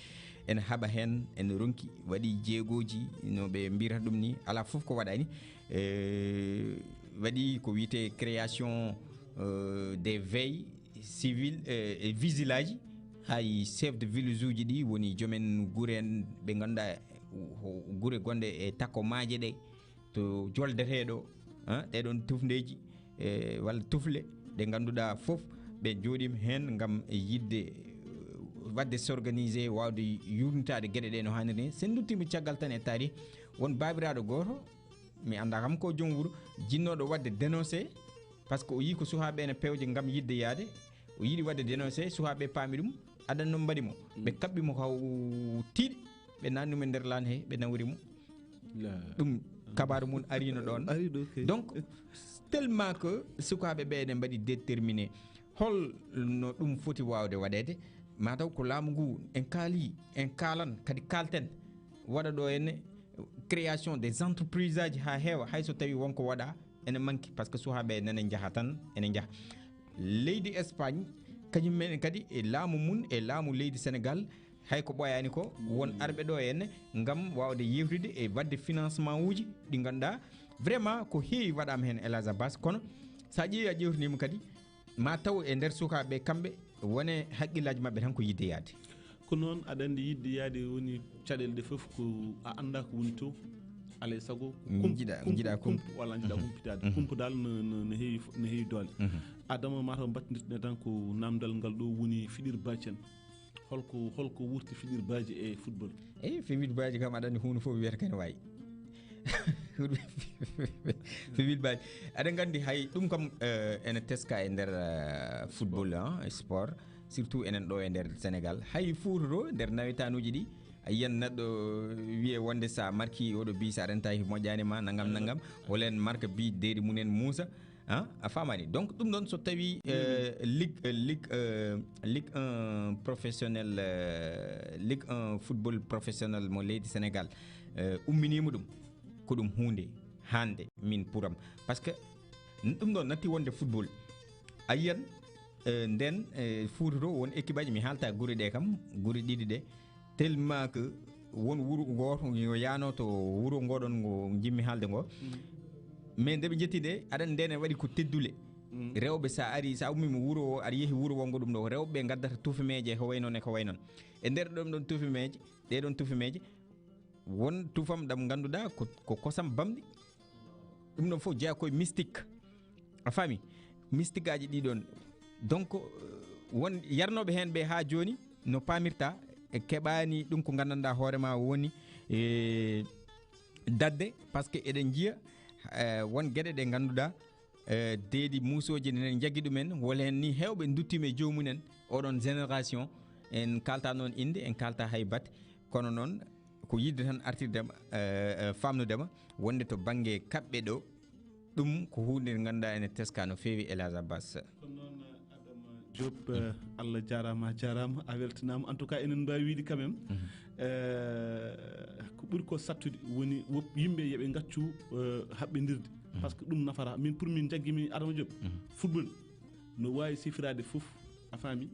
Ene haɓa heen, ene ronki, waɗi jeegooji, no ɓe mbiyata ɗum ni, alaa fof ko waɗaani. Eh, waɗi ko wiyetee création, euh, des veilles civiles, euh, e vigilaaji, hay chef de village uji ɗi woni joomen gure en ɓe ngannduɗaa, o, gure gonɗe e takko maaje ɗe, to joldeteeɗo, ah, ɗee ɗoon tufndeeji, e, walla tufle ɗe ngannduɗaa fof ɓe njooɗiima heen ngam yiɗde, eh, waɗde s'organiser, waawde yuurnitaade geɗe ɗe no haaniri ni. So en nduttiima caggal tan e taarih, won baabiraaɗo gooto, mi anndaa kam ko joom wuro, jinnooɗo waɗde dénoncé, par ce que o yii ko sukaaɓe ene pewja ngam yiɗde yahde, o yiɗi waɗde dénoncé, sukaaɓe paami ɗum, adan noon mbaɗi mo. Ɓe kaɓɓi mo kaw tiiɗi, ɓe naatni mo e nder laan he, ɓe nawri mo. Ɗum kabaaru mum ariino ɗoon. Ari ɗo kay. Donc, tellement que sukaaɓe ɓe ene mbaɗi déterminé, hol no ɗum foti waawde waɗeede? Mataw ko laamu ngu en kaali, en kaalan, kadi kaalten, waɗa ɗo henne création des entreprises aji haa heewa, hay so tawii won ko waɗaa ene manki, par ce que sukaaɓe nana njaha tan, ene njaha. Leydi Espagne, kañum men kadi e laamu mum e laamu leydi Sénégal, hay ko ɓooyaani ko, won arɓe ɗo henne ngam waawde yewtude e waɗde financement uji ɗi ngannduɗaa vraiment ko heewi waɗaama heen, El Hadj Abbas. Kono so a ƴeewi, a ƴeewtiniima kadi, ma taw e nder sukaaɓe kamɓe, wone haqqillaaji maɓɓe tan ko yiɗde yahde. Ko noon, aɗa anndi yiɗde yahde woni caɗeele ɗe fof ko a anndaa ko woni to, alaa e sago ko kump-, njiɗa, kump-, njiɗa kump-, kump-, walla njiɗa Mhm. kumpitaade. Mhm. Kumpa dal no, no, no heewi fo-, no heewi doole. Mhm. Adama, mataw mbattindirten tan ko naamndal ngal ɗo woni fiɗir baaji en. Holko, holko wurti fiɗir baaji e football? Eyi, fiɗir baaji kam aɗa anndi huunde fof wiyata kene waawi. Fiɗir baaji. Aɗa nganndi hay ɗum kam, eh, ene teska e nder, eh, football, ah, e sport, surtout enen ɗo e nder Sénégal. Hay Fuuta to, nder nawetaanuuji ɗi, a yiyan neɗɗo wiye wonde sa marki oɗo bi, sa rentaaki moƴƴaani ma, nangam, nangam. Wala en marka bi deedi mum en muusa. Ah, a faamaani? Donc ɗum ɗoon, so tawii, euh, ligue, euh, ligue, euh, ligue un professionnel, euh, ligue un football professionnel mo leydi Sénégal, euh, umminiima ɗum, ko ɗum huunde hannde min puram. Parce que n- ɗum ɗoon natti wonde football. A yiyan, euh, ndeen, euh, Fuuta to won équipe aji, mi haalta gure ɗe kam, gure ɗiɗi ɗe, tellement que won wuro gooto yo yaano to wuro ngoɗon ngo njimmi haalde ngo. Mais nde ɓe njetti nde, aɗa ndene waɗi ko teddule. Rewɓe, sa ari, sa ummima wuro o, aɗa yehi wuro wongo ɗum ɗo, rewɓe ngaddata tufimeeje ko way noon e ko way noon. E nder ɗon ɗon tufimeeje, ɗe ɗon tufimeeje, won tufam ɗam ngannduɗaa ko, ko kosam bamɗi. Ɗum ɗon fof jeyaa koye mystique. A faami? Mystique aji ɗi ɗon. Donc, euh, won yarnooɓe heen ɓe haa jooni no paamirta, e keɓaani ɗum ko nganndanɗaa hoore ma woni, e, dadde, parce que eɗen njiya, eh, won geɗe ɗe ngannduɗaa, eh, deedi muusooji ne njaggi ɗumen, wala heen ni heewɓe nduttiima e joomum en, oɗon génération, en kaalta noon innde, en kaalta hay batte, kono noon ko yiɗde tan artirde ma, eh, eh, faamnude ma, wonde to bannge kaɓɓe ɗo, ɗum ko huunde nde ngannduɗaa ene teska no feewi, El Hadj Abbas. Ko noon, Adama Diop, eh, Allah jaaraama, a jaaraama, a weltinaama. En tout cas, enen mbaawi wiide quand même, eh, ko ɓuri ko sattude woni wop-, yimɓe yo ɓe ngaccu, eh, haɓɓindirde. Parce que ɗum nafata. Min, pour min, jaggimi Adama Diop, football no waawi sifiraade fof, a faami,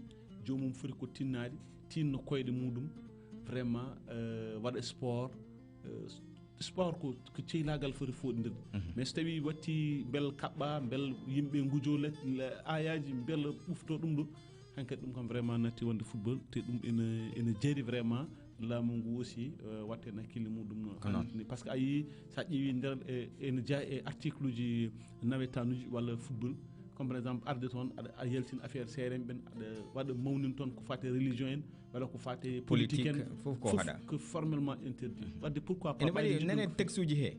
joomum foti ko tinnaade, tinno koyɗe muɗum, vraiment, eh, waɗa sport, eh, sport ko, ko ceylaagal foti fooɗindirde. Mais so tawii watti mbel kaɓɓa, mbel yimɓe ngujoo le, le, aayaaji, mbel ɓufto ɗum ɗo, hankadi ɗum kam vraiment natti wonde football, te ɗum ene, ene jari vraiment laamu ngu aussi, eh, watta heen hakkille muɗum no. Ko noon. Hannde ni, parce que a yii, so a ƴeewi nder, eh, ene jeyaa e article uji nawetaanuuji walla football, comme par exemple arde toon, aɗa, a yaltin affaire seerenɓe ɓen, aɗa waɗa mawnin toon ko faati e religion en, walla ko faati e politique en, fof ko fof haɗa. Ko formellement interdit. Wadde pourquoi pas ene ɓayde ɓayde nene njiɗɗon ko texte uji he.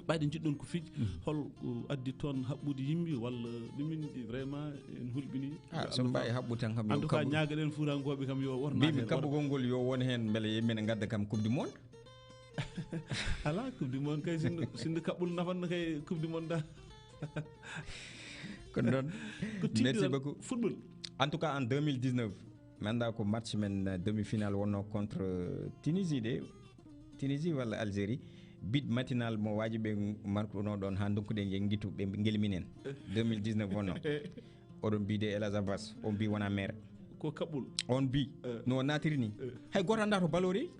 Ɓayde njiɗɗon ko fij, hol ko addi toon haɓɓude yimɓe walla ɗumin ɗi vraiment en hulɓini? Ah, so mbawi haɓɓu tan kam en yo tout cas kaɓu. Ñaagaɗen fuurankoɓe kam yo worna mbimi hen, kaɓugol ngol yo won hen beele yimɓe ne gadda kam coupe du monde. Ala coupe du monde kay, sinno, sinno kaɓɓol nafanno kay coupe du monde da. Ko noon. Ko tiiɗi merci tan beaucoup. Football. En tout cas en deux mille dix-neuf, mi annda ko match men, euh, demi-finale wonno contre, euh, Tunisie de. Tunisie walla Algérie. Bit matinal mo waji ɓe markuno ɗon ha donkuɗen je ngitu ɓe ngelminen. Deux mille dix-neuf wonno. Oɗon mbi de El Hadj Abbas, on mbi wona maire. Ko kaɓɓol. On mbi, eh, no natiri ni. Eh. Hay goto anda to balori.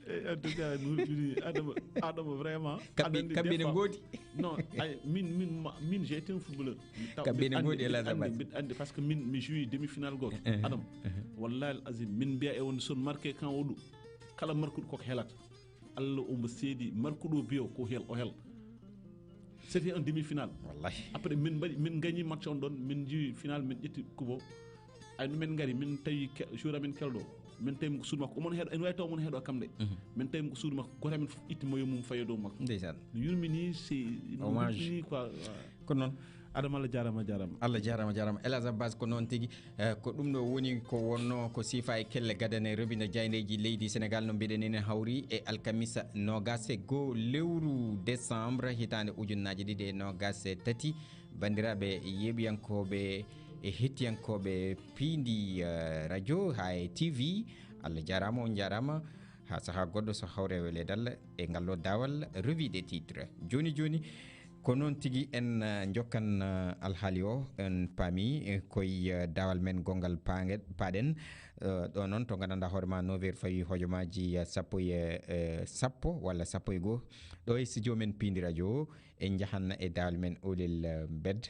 Eh, en tout cas, mi hulɓini Adama, Adama vraiment. Kaɓɓi, aɗa andi kaɓɓi des ne fois ngoodi. Non, ay, min, min, ma, min, j'ai été un footballeur. Mi taw, kaɓɓi ne mbiɗa andi, ngoodi, mbiɗa El Hadj andi, Abbas. Mbiɗa andi, parce que min, mi joué demi-finale goto. Eh, eh. Adama, eh, eh. Wallahi al azim, min mbiya e wonde son marqué kan oɗo, kala marquuɗo koko helat. Allah omo seedi, marquuɗo biyo ko hel, o hel. C'était en demi-finale. Wallahi. Après, min mbaɗi, min gagni match on ɗon, min njiwi final, min ƴetti coupe o. Ay, no min ngari, min tawi ke-, joueur amin kelɗo. Min tawi mo ko suudu makko. Omon heɗo, en wawi taw omon heɗo kam de. Mhm. Min tawi mo ko suudu makko. Goto amin fof itti maillot mum fayi e dow makko. Ndeysaan. No yurmini, si, no hommage. Yurmini quoi. Ko noon. Adama, Allah jaarama, jaarama. Allah jaarama, jaarama. El Hadj Abbas, ko noon tigi. Eh, ko ɗum ɗo woni ko wonno ko siifa e kelle gadane robinet jaayndeeji leydi Senegaal no mbiɗen ene hawri e alkamisa noogas e goo lewru décembre hitaande ujunnaaje ɗiɗi e noogas e tati. Banndiraaɓe yeeɓiyankooɓe e hettiyankooɓe Piindi, eh, radio haa e T V, Allah jaaraama, on njaaraama. Haa sahaa goɗɗo so hawre welee dalla e ngal ɗo daawal revue des titres. Jooni jooni, ko noon tigi en, eh, njokkan, eh, alhaali o, en paami, eh, koye, eh, daawal men gonngal paange-, paaɗen, eh, ɗo noon to nganndanɗaa hoore ma neuf heures fawi hojomaaji, eh, sappo e, eh, sappo walla sappo e goo. Ɗo e studio men Piindi radio o, en njahan e daawal men Oulel, eh, Mbed.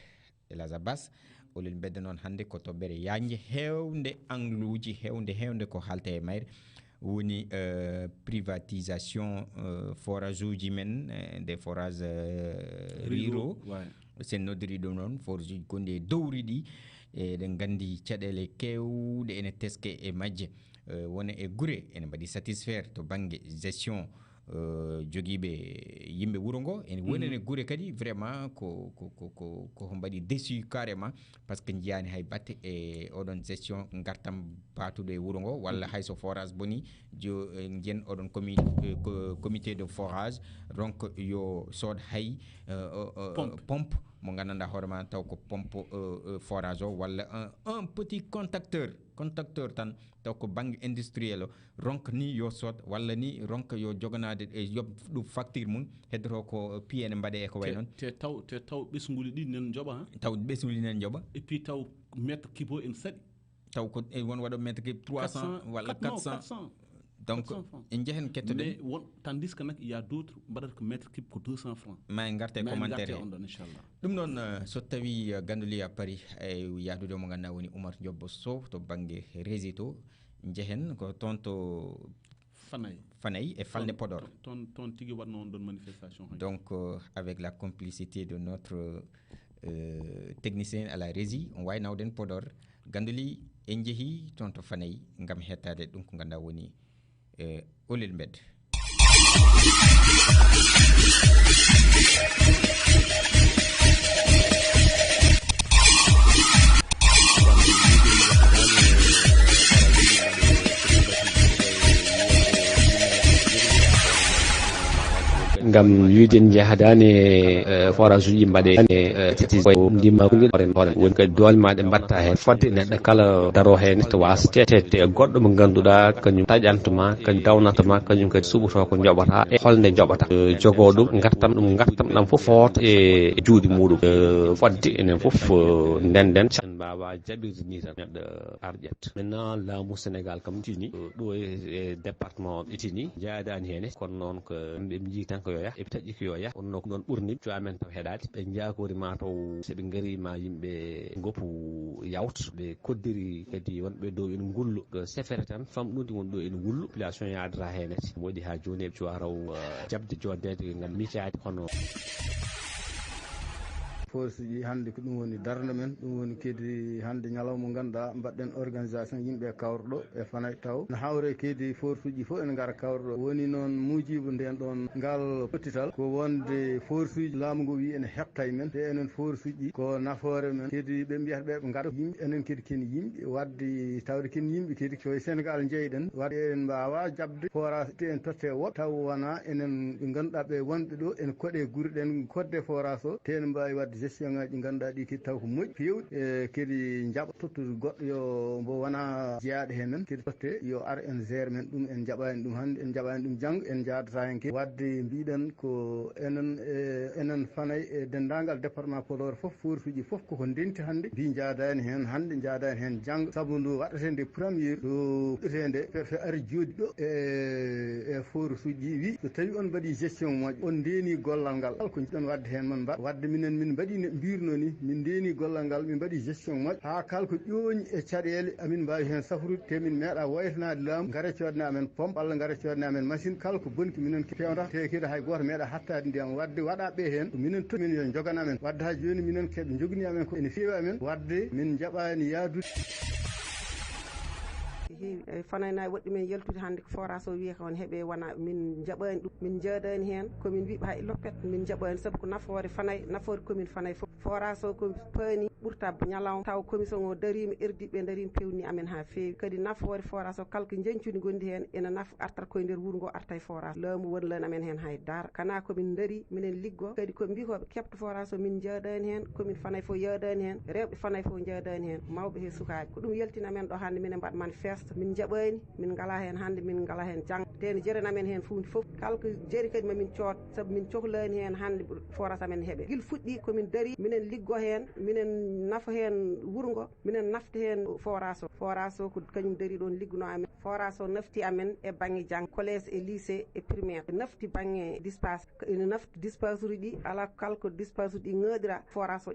El Hadj Abbas, Oulel Mbed noon hannde ko toɓɓere yaajnde heewnde angluuji, heewnde, heewnde ko haalta e mayre. Woni, euh, privatisation, euh, forage uji men, euh, des forages, euh, ruraux. Ruraux, ouais. Sen noddiri ɗum noon, forage uji gonɗi e dowri ɗi, eɗen nganndi caɗeele keewɗe ene teske e majje. Euh, wona e gure, ene mbaɗi satisfaire to bannge gestion, euh, jogiiɓe yimɓe wuro ngo. Ene woni, mhm, ene gure kadi vraiment ko, ko, ko, ko, ko mbaɗi déçu carrément, parce que njiyaani hay batte e oɗon gestion ngartam baatuɗo e wuro ngo, walla, mhm, hay so forage boni, jo, eh, njiyen oɗon comi-, eh, co-, comité de forage, donc yo sood hay, euh, euh, euh, pompe. Pompe. mo nganndanɗaa hoore ma taw ko pompe, euh, euh, forage o, walla un, un petit contacteur, contacteur tan, taw ko bannge industriel o, ronka ni yo sood, walla ni ronka yo joganaade e yoɓ ɗum facture mum, heddoto ko piye ne mbaɗe e ko way Te, noon. te taw, te taw ɓesnguuli ɗi nen njoɓa, ha? Taw ɓesnguuli nen njoɓa. Et puis taw mètre cube o ene saɗi. Taw ko e won waɗo mètre cube trois cents Quatre cents, walla quatre, non, quatre cents. quatre cents. Donc, quatre cents francs. En njehen kettoɗen. Mais won, tandis que nak, il y a d'autres, mbaɗata ko mètre cube ko deux cents francs. Ma en ngarte Mais en commentaire ngarte he. On ɗon, inchallah. Ɗum noon, eh, so tawi, eh, Gandouliya Paris, e yahdude mo ngannduɗaa woni Oumar Diop Sow to bannge réseau to, njehen ko toon to Fanay. Fanay e Falde Toon, Podor. Toon, toon, toon tigi waɗno on ɗon manifestation hannde. Donc, euh, avec la complicité de notre, euh, technicien à la régie, on wawi nawden Podor. Gandouliya, en njehi toon to Fanay ngam hettade ɗum ko ngannduɗaa woni, euh, Olel Mbed. Ngam wiide en njahadaani e, e, forage uji mbaɗe, e, e, titi koye ndimma ko nde hoore hoore. Woni kadi doole ma ɗe mbatta heen. Fodde neɗɗo kala daro heen to waas tete e goɗɗo mo ngannduɗaa kañum taƴanto ma, kañum dawnata ma, kañum kadi suɓoto ko njoɓata e holnde njoɓata. E, jogoo ɗum, ngartam ɗum, ngartam ɗam fof foot e juuɗe muɗum. E, fodde enen fof, e, ndenden, en mbaawa jaɓirde ni tan neɗɗo ar ƴetta. Maintenant, laamu Sénégal kam tini, e, ɗo e, e département o ɓe tini, jaadaani heen. Kono noon ko ɓe njii tan ko yo yah, eɓe taƴi ko yo yah. Kono noon ko ɗoon ɓurni, cuwa men taw heɗaade. Ɓe njaakori ma taw so ɓe ngari ma yimɓe ngoppu yawta. Ɓe koddiri kadi wonɓe dow ene ngullo. Ko sefere tan famɗude won ɗo ene ngullo. Population yaadata heen ete. Moɗi haa jooni eɓe cuwa taw, eh, jaɓde jooɗdeede ngam miijaade hono. Force ji hannde ko ɗum woni darnde men, ɗum woni kadi hannde ñalawma mo ngannduɗaa mbaɗɗen organisation yimɓe kawrɗo e Fanay taw. No hawre kadi force ji fof ene ngara kawrɗo. Woni noon muujibu nden ɗon ngal pottital ko wonde force uji laamu ngu wi ene heɓtay men. Te enen force uji ko nafoore men. Kadi ɓe mbiyata ɓe ɓe ngara yimɓe, enen kadi ken yimɓe. Wadde tawde ken yimɓe kadi ko e Sénégal jeyɗen. Wadde en mbaawa jaɓde forage te en totte woɓɓe taw wona enen ɓe ngannduɗaa ɓe wonɓe ɗo en koɗe gure ɗen kodde forage o. Te en mbaawi wadde gestion ngaji ɗi ngannduɗaa ɗi kadi taw ko moƴƴi feewde. E kadi njaɓa tottude goɗɗo yo mbo wona jeyaaɗo he men. Kadi totte yo ar en gère men ɗum, en njaɓaani ɗum hannde, en njaɓaani ɗum janngo, en njaadata heen kadi. Wadde mbiɗen ko enen, e, enen Fanay e denndaangal département Podor fof, force uji fof koko ndenti hannde, mbi njaadaani heen hannde, njaadaani heen janngo, sabu ndu waɗetee nde premier, ɗo waɗetee nde, préfet ari jooɗi ɗo e, e force uji, wi, so tawi on mbaɗi gestion moƴƴo, on ndeeni gollal ngal, kala ko jiɗɗon waɗde heen, mon mbaɗ. Wadde minen, min mbaɗi no mbirno ni, min ndeeni gollal ngal, min mbaɗi gestion moƴƴo, haa kala ko ƴooñi e caɗeele, amin mbaawi heen safrude, te min meeɗa woytanaade laamu, ngara coodna amen pompe, walla ngara coodna amen machine, kala ko bonki minen ke-, peewnata, te kadi hay gooto meeɗa hattaade ndiyam. Wadde waɗaaɓe heen, ko minen to-, min yo njogan amen. Wadde haa jooni minen keɓe njogni amen ko ene feewi amen. Wadde min njaɓaani yahdude. Heewi, e, Fanay na woɗɗi men yaltude hannde ko forage o wiye ko on heɓe wona min njaɓaani ɗum, min njaadaani heen, ko min mbiɓa hay loppet, min njaɓaani sabu ko nafoore Fanay, nafoore commune Fanay fof. Forage o ko paani ɓurta ñalawma taw commission o dariima, R D P dariima, pewni amen haa feewi. Kadi nafoore forage o kala ko njeñcudi ngondi heen ene naf-, artat koye nder wuro ngo, arta e forage. Laamu wonlani amen heen hay dara. Kana ko min ndarii, minen liggo. Kadi ko mbi ko ɓe keɓta forage o min njaadaani heen, commune Fanay fof yaadaani heen, rewɓe Fanay fof njaadaani heen, mawɓe he sukaaɓe. Ko ɗum yaltina men ɗo hannde, minen mbaɗ manifeste, min njaɓaani, min ngalaa heen hannde, min ngalaa heen janngo. Te ne jerani amen heen huunde fof. Kala ko jari kadi ma min cood, sabu min cohlaani heen hannde forage amen heɓe. Gila fuɗɗi ko min darii, minen liggo heen, minen nafa heen wuro ngo, minen nafta heen forage o. Forage o ko kañum darii ɗoon liggunoo amen. Forage o nafti amen e baŋŋe janngo, collège e lycée e primaire. Nafti baŋŋe dispaas, ene nafti dispaasu ɗi, alaa kala ko dispaasu ɗi ŋaaɗira forage o.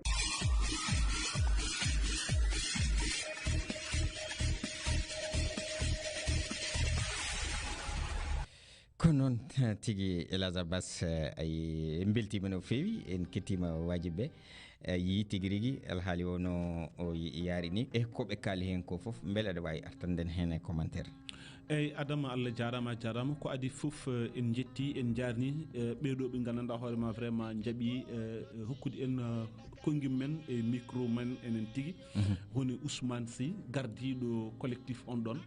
Ko noon, eh, tigi, El Hadj Abbas, eh, ay, en mbeltiima no feewi, en kettiima waajibɓe, eh, yii tigi rigi alhaali o no o y-, yaari ni, e ko ɓe kaali heen ko fof, mbele aɗa waawi artande en heen e commentaire? Eyyi, Adama, Allah jaaraama, a jaaraama. Ko adii fof, eh, en njettii, en njaarnii, eh, ɓee ɗoo ɓe nganndanɗaa hoore maa vraiment njaɓii, eh, hokkude en, eh, konngim men e micro men enen tigi. Woni Ousmane Sy, gardiiɗo collectif on ɗon.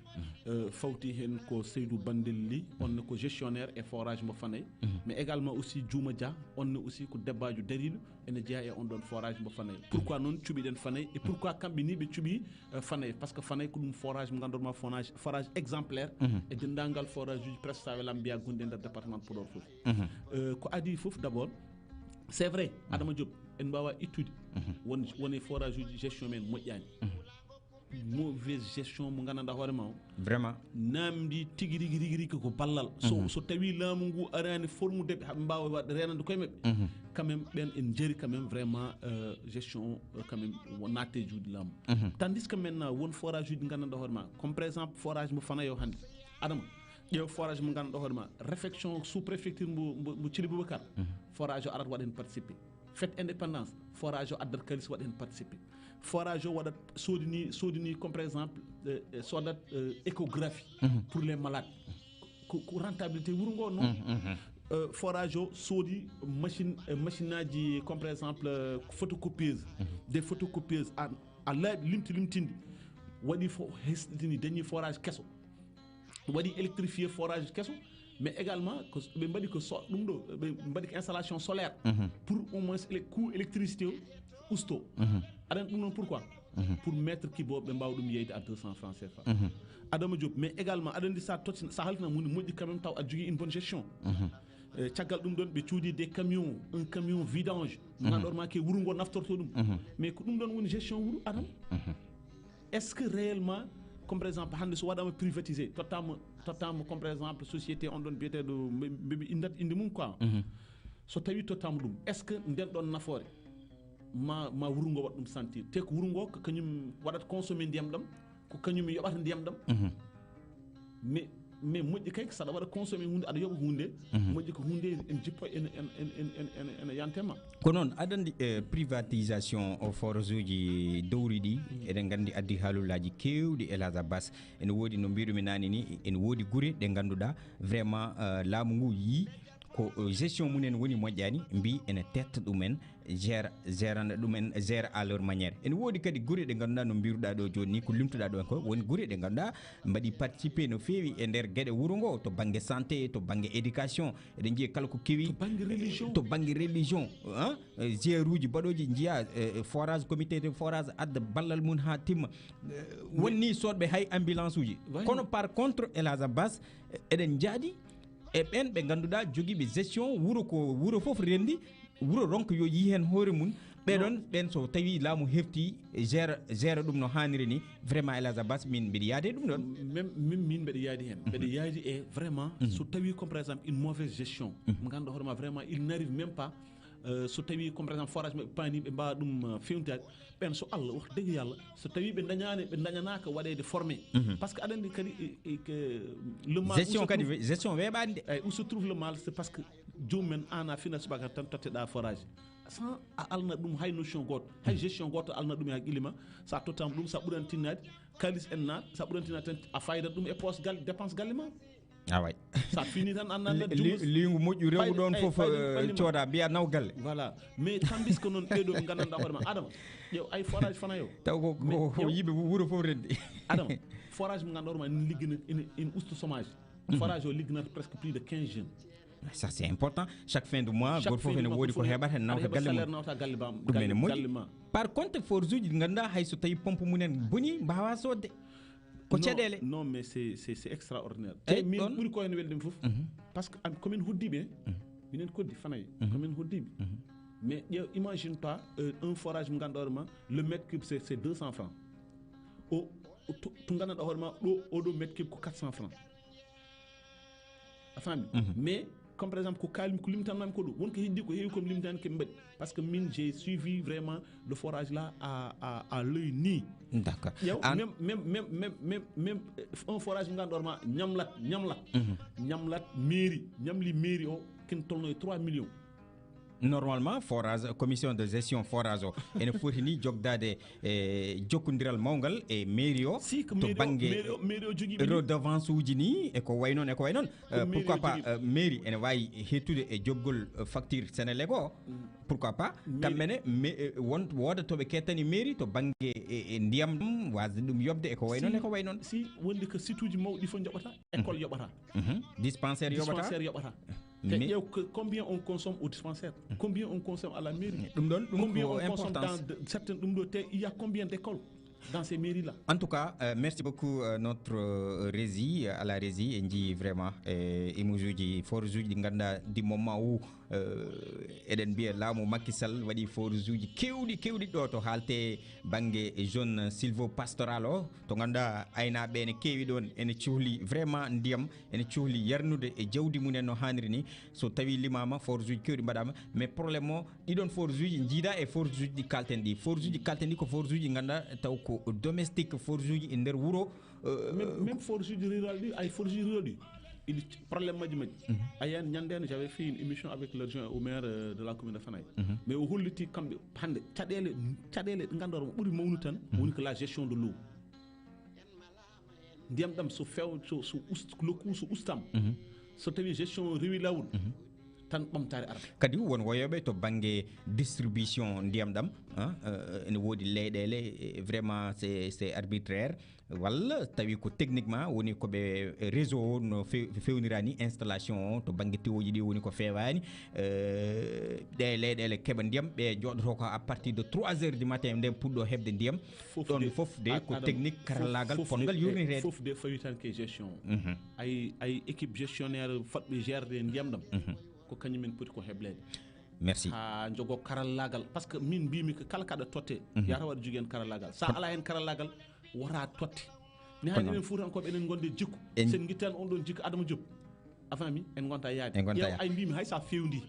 Eh, fawti heen ko Seydou Bandel Ly, on ne ko gestionnaire e forage mo Fanay. Mais également aussi Djouma Dia, on ne aussi ko debbaajo dariiɗo, ene jeyaa e on ɗon forage mo Fanay. Pourquoi noon cuɓiɗen Fanay et pourquoi kamɓe ni ɓe cuɓii, eh, Fanay? Parce que Fanay ko ɗum forage mo ngannduɗaa ma, forage, forage exemplaire e denndaangal forage uji presque, so a welam mbiya, gonɗi e nder département de Podor fof. Eh, ko adii fof d'abord, c'est vrai, Adama Diop, en mbaawa ittude won, won e forage uji gestion men moƴƴaani. Mauvaise gestion mo nganndanɗaa hoore ma o. Vraiment. Naamndi tigi rigi rigi rigi ko ballal. So, so tawi laamu ngu araani formude ɓe, haɓe mbaawa waɗ-, reenande koye maɓɓe. Quand même, ɓen en njari quand même vraiment, euh, gestion o, euh, quand même, wo-, naatde e juuɗe laamu. Tandis que maintenant, won forage uji ɗi nganndanɗaa hoore ma, comme par exemple forage mo Fanay o hannde. Adama, ƴeew forage mo nganndanɗaa hoore ma, réfection sous-préfecture mo, mo, mo Thily Boubacar. Forage o arat waɗa heen participé. Fête indépendance, forage o addat kalis waɗa heen participé. Forage o waɗat, soodini, soodini comme par exemple, euh, euh, soodat, euh, échographie pour les malades. Ko, ko rentabilité wuro ngo, non? Euh, forage o soodi machine, euh, machine aji comme par exemple, euh, photocopieuse, des photocopieuses à, à laabi limti limtindi. Waɗi fo-, hesɗitini, dañi forage keso. Waɗi électrifié forage keso, mais également ko s-, ɓe mbaɗi ko so-, ɗum ɗo, ɓe mbaɗi ko installation solaire pour au moins élec-, coût électricité o usto. Aɗa anndi ɗum noon pourquoi? Pour maître kibo ɓe mbaawa ɗum yeyde à deux cents francs C F A. Adama Diop, mais également aɗa anndi sa totti, sa halfina mum moƴƴi quand même taw aɗa jogii une bonne gestion. Eh, caggal ɗum ɗon ɓe cuudi des camions, un camion vidange. Ngannduɗaa ma ke wuro ngo naftorto ɗum. Mais ko ɗum ɗon woni gestion wuro, Adama. Est-ce que réellement, comme par exemple, hannde so waɗaama privatisé, tottaama, tottaama, comme par exemple, société on ɗon biyeteeɗo, mbe-, mbe-, mbe inndat innde mum quoi. So tawi tottaama ɗum, est-ce que nden ɗon nafoore ma, ma wuro ngo waɗa ɗum sentir? Te ko wuro ngo ko kañum waɗata consommé ndiyam ɗam, ko kañum yoɓata ndiyam ɗam. Mais, mais moƴƴi kay, so aɗa waɗa consommé huunde, aɗa yoɓa huunde, moƴƴi ko huunde en jippo en, en, en, en, en, en, en yante ma. Ko noon, aɗa anndi, eh, privatisation o forage uji dowri ɗi, eɗen nganndi addi haalullaaji keewɗi, El Hadj Abbas. Ene woodi no mbiɗumi naane ni, ene woodi gure ɗe ngannduɗaa vraiment, eh, laamu ngu yii ko, eh, gestion mumen woni moƴƴaani, mbi ene tetta ɗumen, gère, gérana ɗumen, gère à leur manière. Ene woodi kadi gure ɗe ngannduɗaa no mbiruɗaa ɗo jooni ni, ko limtuɗaa ɗo ko woni gure ɗe ngannduɗaa mbaɗi participé no feewi e nder geɗe wuro ngo, to bannge santé, to bannge éducation. Eɗen njiya kala ko kewi. To bannge religion. To bannge religion, hein? Eh, G R uji baɗooji njiya, eh, forage, comité de forage adda ballal mum haa timma. Eh, wonni soodɓe hay ambulance uji. Kono par contre, El Hadj Abbas, eh, eɗen njaadi e ɓen ɓe ngannduɗaa jogiiɓe gestion wuro, ko wuro fof renndi, wuro ronka yo yii heen hoore mum. Ɓeɗon, ɓen so tawi laamu hefti gère, gère ɗum no haaniri ni, vraiment, El Hadj Abbas, min mbiɗa yaade ɗum ɗon. Même, min, min mbeɗa yaadi heen. Mbeɗa yaadi e vraiment, so tawi comme par exemple une mauvaise gestion, mo ngannduɗaa hoore ma vraiment, il n'arrive même pas, euh, so tawi comme par exemple forage maɓɓe paani, ɓe mbaawa ɗum, euh, fewnitaade. Ɓen so Allah, wax dëgg Yàlla, so tawi ɓe dañaani, ɓe dañanaaka waɗeede formé. Parce que aɗa anndi kadi, e, e, que le mal où se trouve, kadi, gestion weeɓaani de. Eyyi, où se trouve le mal, c'est parce que joomum en, aan a fina subaka tan totteɗaa forage. Sans a alna ɗum hay notion gooto, hay gestion gooto alna ɗum e haqqille ma. Sa tottaama ɗum, sa ɓuran tinnaade, kalis en naat, sa ɓuran tinnaade tan a faydat ɗum e poos galle, dépense galle ma. Ah, way. Sa fini tan, an nan li-, liingu moƴƴu rewu ɗon fof, eh, cooda, mbiya naw galle. Voilà. Mais tandis que noon ɓeɗo ɓe nganndanɗaa hoore ma, Adama, ƴeew ay forage Fanay o. Taw ko, ko, ko yimɓe wuro fof renndi. Adama, forage mo ngannduɗaa hoore ma ene liggina, ene, ene usta chômage. Forage o ligginata presque plus de quinze jeunes. Ça, c'est important. Chaque fin de mois, gooto fof ene woodi ko heɓata, ene nawta galle mum. Salaire nawta galle ma, ɗum ene moƴƴi. Par contre, forage uji ɗi ngannduɗaa hay so tawi pompe mum en boni, mbaawa soodde. Ko non, caɗeele. Non, mais c'est, c'est, c'est extraordinaire. Eyyi, min ɗon ɓuri ko heen welde mi fof. Parce que an, komin hoddiiɓe, minen koddi Fanay, komin hoddiiɓe. Mais ƴeew, imagine toi, euh, un forage mo ngannduɗaa hoore ma, le mètre cube, c'est, c'est deux cents francs. O, o to, to nganndanɗaa hoore ma, ɗo, oɗo mètre cube ko quatre cents francs. A faami? Mais, comme par exemple, ko kaalim, ko limtanmaami ko ɗum. Won ko heddi ko heewi ko mi limtaani ko mi mbaɗi. Parce que min, j'ai suivi vraiment le forage là à, à, à l'œil nu. D'accord. Ƴeew, même, même, même, même, même, même, euh, un forage mo ngannduɗaa hoore ma, ñamlat, ñamlat. Ñamlat mairie, ñamli mairie o, ken tolno e trois millions. Normalement, forage, commission de gestion forage o ene foti ni jogdaade e jokkondiral mawngal e mairie o, si ko to mairie o, bannge mairie o, mairie o jogii ɓe ni. Redevance uji ni e ko way noon e ko way noon. Ko Euh, mairie pourquoi o pas jogii. Euh, mairie ene waawi hettude e jogol euh, facture Senelec o? Pourquoi pas? Mairie. Kamɓe ne me- euh, won wooda to ɓe kettani mairie to bannge e, e ndiyam ɗum, waasde ɗum yoɓde e ko way noon e ko way noon. Si wonde ko situuji mawɗi fof njoɓata, école yoɓata. Mhm. Dispensaire yoɓata. Dispensaire yoɓata. Te Mais ƴeew que- combien on consomme au dispensaire, combien on consomme à la mairie, Ɗum ɗon, ɗum combien ko on consomme importance. Dans de- certaines ɗum ɗo te il y a combien d'écoles dans ces mairies là? En tout cas, euh, merci beaucoup euh, notre euh, régie, euh, à la régie, en dit vraiment euh, image uji forage uji ɗi ngannduɗaa du moment où euh, eɗen mbiya laamu Macky Sall waɗi forage uji kewɗi kewɗi ɗo to haalte bannge zone sylvo pastoral o, to ngannduɗaa aynaaɓe ene keewi ɗoon, ene cohli vraiment ndiyam, ene cohli yarnude e jawdi mumen no haaniri ni. So tawi limaama forage uji kewɗi mbaɗaama, mais problème o ɗiɗon forage uji jiida e forage uji ɗi kalten ɗi. Forage uji kalten ɗi ko forage uji ngannduɗaa taw ko domestique forage uji e nder wuro. Euh, même, même forage uji rural ɗi, ay forage uji rural ɗi, il problème majji majji. A yiyan ñande hannde j'avais fait une émission avec l'adjoint au maire euh, de la commune de Fanaye. Mais o holliti kamɓe hannde caɗeele caɗeele ɗe ngannduɗaa mo ɓuri mawnude tan woni ko la gestion de l'eau. Ndiyam ɗam so few so so ust lokku so ustam, so tawi gestion rewi lawol, tan ɓamtaare arata. Kadi won woyooɓe to bannge distribution ndiyam ɗam, ah, euh, ene woodi leyɗeele eh, vraiment c'est c'est arbitraire, walla tawi ko techniquement woni ko ɓe réseau o no fe- fewnira ni installation o to bannge tiwoji ɗi woni ko fewaani. Euh, ɗe leyɗeele keɓa ndiyam ɓe jooɗoto ko à partir de trois heures du matin nde puɗɗo heɓde ndiyam. Fof ɗon de- fof de a- ko aɗa- technique fof- karallaagal fof de- ponngal eh, yurniteede. Fof de fawi tan ke gestion o. Mhm. Ay ay équipe gestionnaire fotɓe gerde ndiyam ɗam, ko kañum en poti ko hebleede. Merci. Ha jogo karallaagal, parce que min mbimi ko kala kaɗa totte, yata waɗa jogi hen karallaagal. Sa ala hen karallaagal, wota totte. Ne hannde enen fuutankooɓe enen ngonde jikku. En- Sen ngittan on ɗon jikku Adama Diop, avant mi en gonta yaade. En gonta yaade. Ay mbimi hay sa fewndi,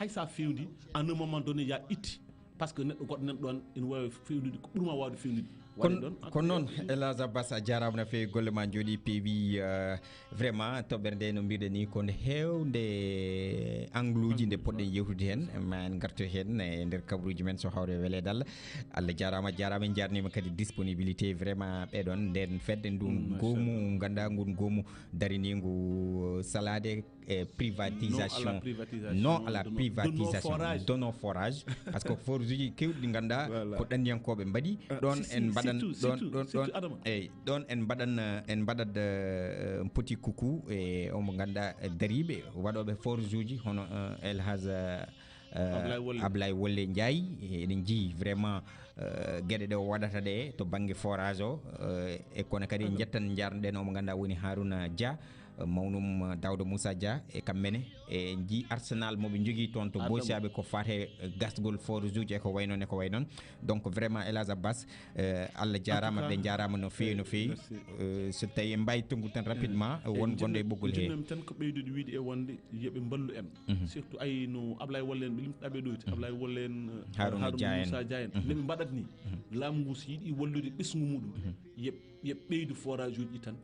hay sa fewndi, à un moment donné ya itti, parce que neɗɗo goɗɗo nan ɗon ene wawi fewnude ko ɓurma wawde fewnude. Kon- Waɗi ɗon. Ko noon. Elage Abbas, a jarama no fewi, golle ma jooɗi peewi. Euh, vraiment toɓɓere nde no mbiɗen ni ko nde heewde angle uji nde poɗɗen yewtude heen, ma en ngarto heen e nder kabaruji men so hawre weleede Allah. Allah jarama, jarama, en jarnima kadi disponibilité vraiment ɓeɗon nden fedde ndun. Machallah. Goomu ganduɗa ngun goomu darinigu salade e privatisation. Non à la privatisation. Non à la privatisation de nos forages. De nos forages. Parce que forage uji kewɗi ɗi ganduɗa, voilà, ko ɗanniyankoɓe mbaɗi. Ah, ɗon si, en si, mbaɗan surtout, ɗon surtout, ɗon surtout ɗon Adama. Eyyi, ɗon en mbaɗan, eh, en mbaɗat, eh, petit coucou e omo ganduɗa, eh, dariɓe waɗoɓe forage uji hono, eh, El Hadj, eh, eh, Ablaye Wolle. Ablaye Wolle Ndiaye. Eh, eɗen jii vraiment, eh, gueɗe ɗe o waɗata ɗe to banggue forage o, eh, e kono kadi en jettan jarnoɗen omo ganduɗa woni Harouna Dia, eh, mawnum, eh, Daouda Moussa Dia e kamɓene. E en jii arsenal moɓe jogui toon to Adama. Bosiyaɓe ko fate, eh, gasgol forage uji e ko way noon e ko way noon. Donc vraiment El Hadj Abbas, eh, Allah jarama, ɓe jarama no fewi no fewi. Merci. Eh, so tawi en mbawi tonngude tan rapidement, eh, won gonɗo e ɓoggol he. Jiɗnami tan ko ɓeydude wiide e wonde yoɓe mballu en. Mhm. Surtout ay no Ablaye Wolle en ɓe limtuɗa ɓe ɗo wiide. Mhm. Ablaye Wolle en, eh, Harouna Dia en. Moussa Dia en. Mhm. Nde ɓe mbaɗat ni, mhm, laamu ngu so yiiɗi wallude ɓesngu muɗum, mhm, yoɓ yoɓ ɓeydu forage uji ɗi tan.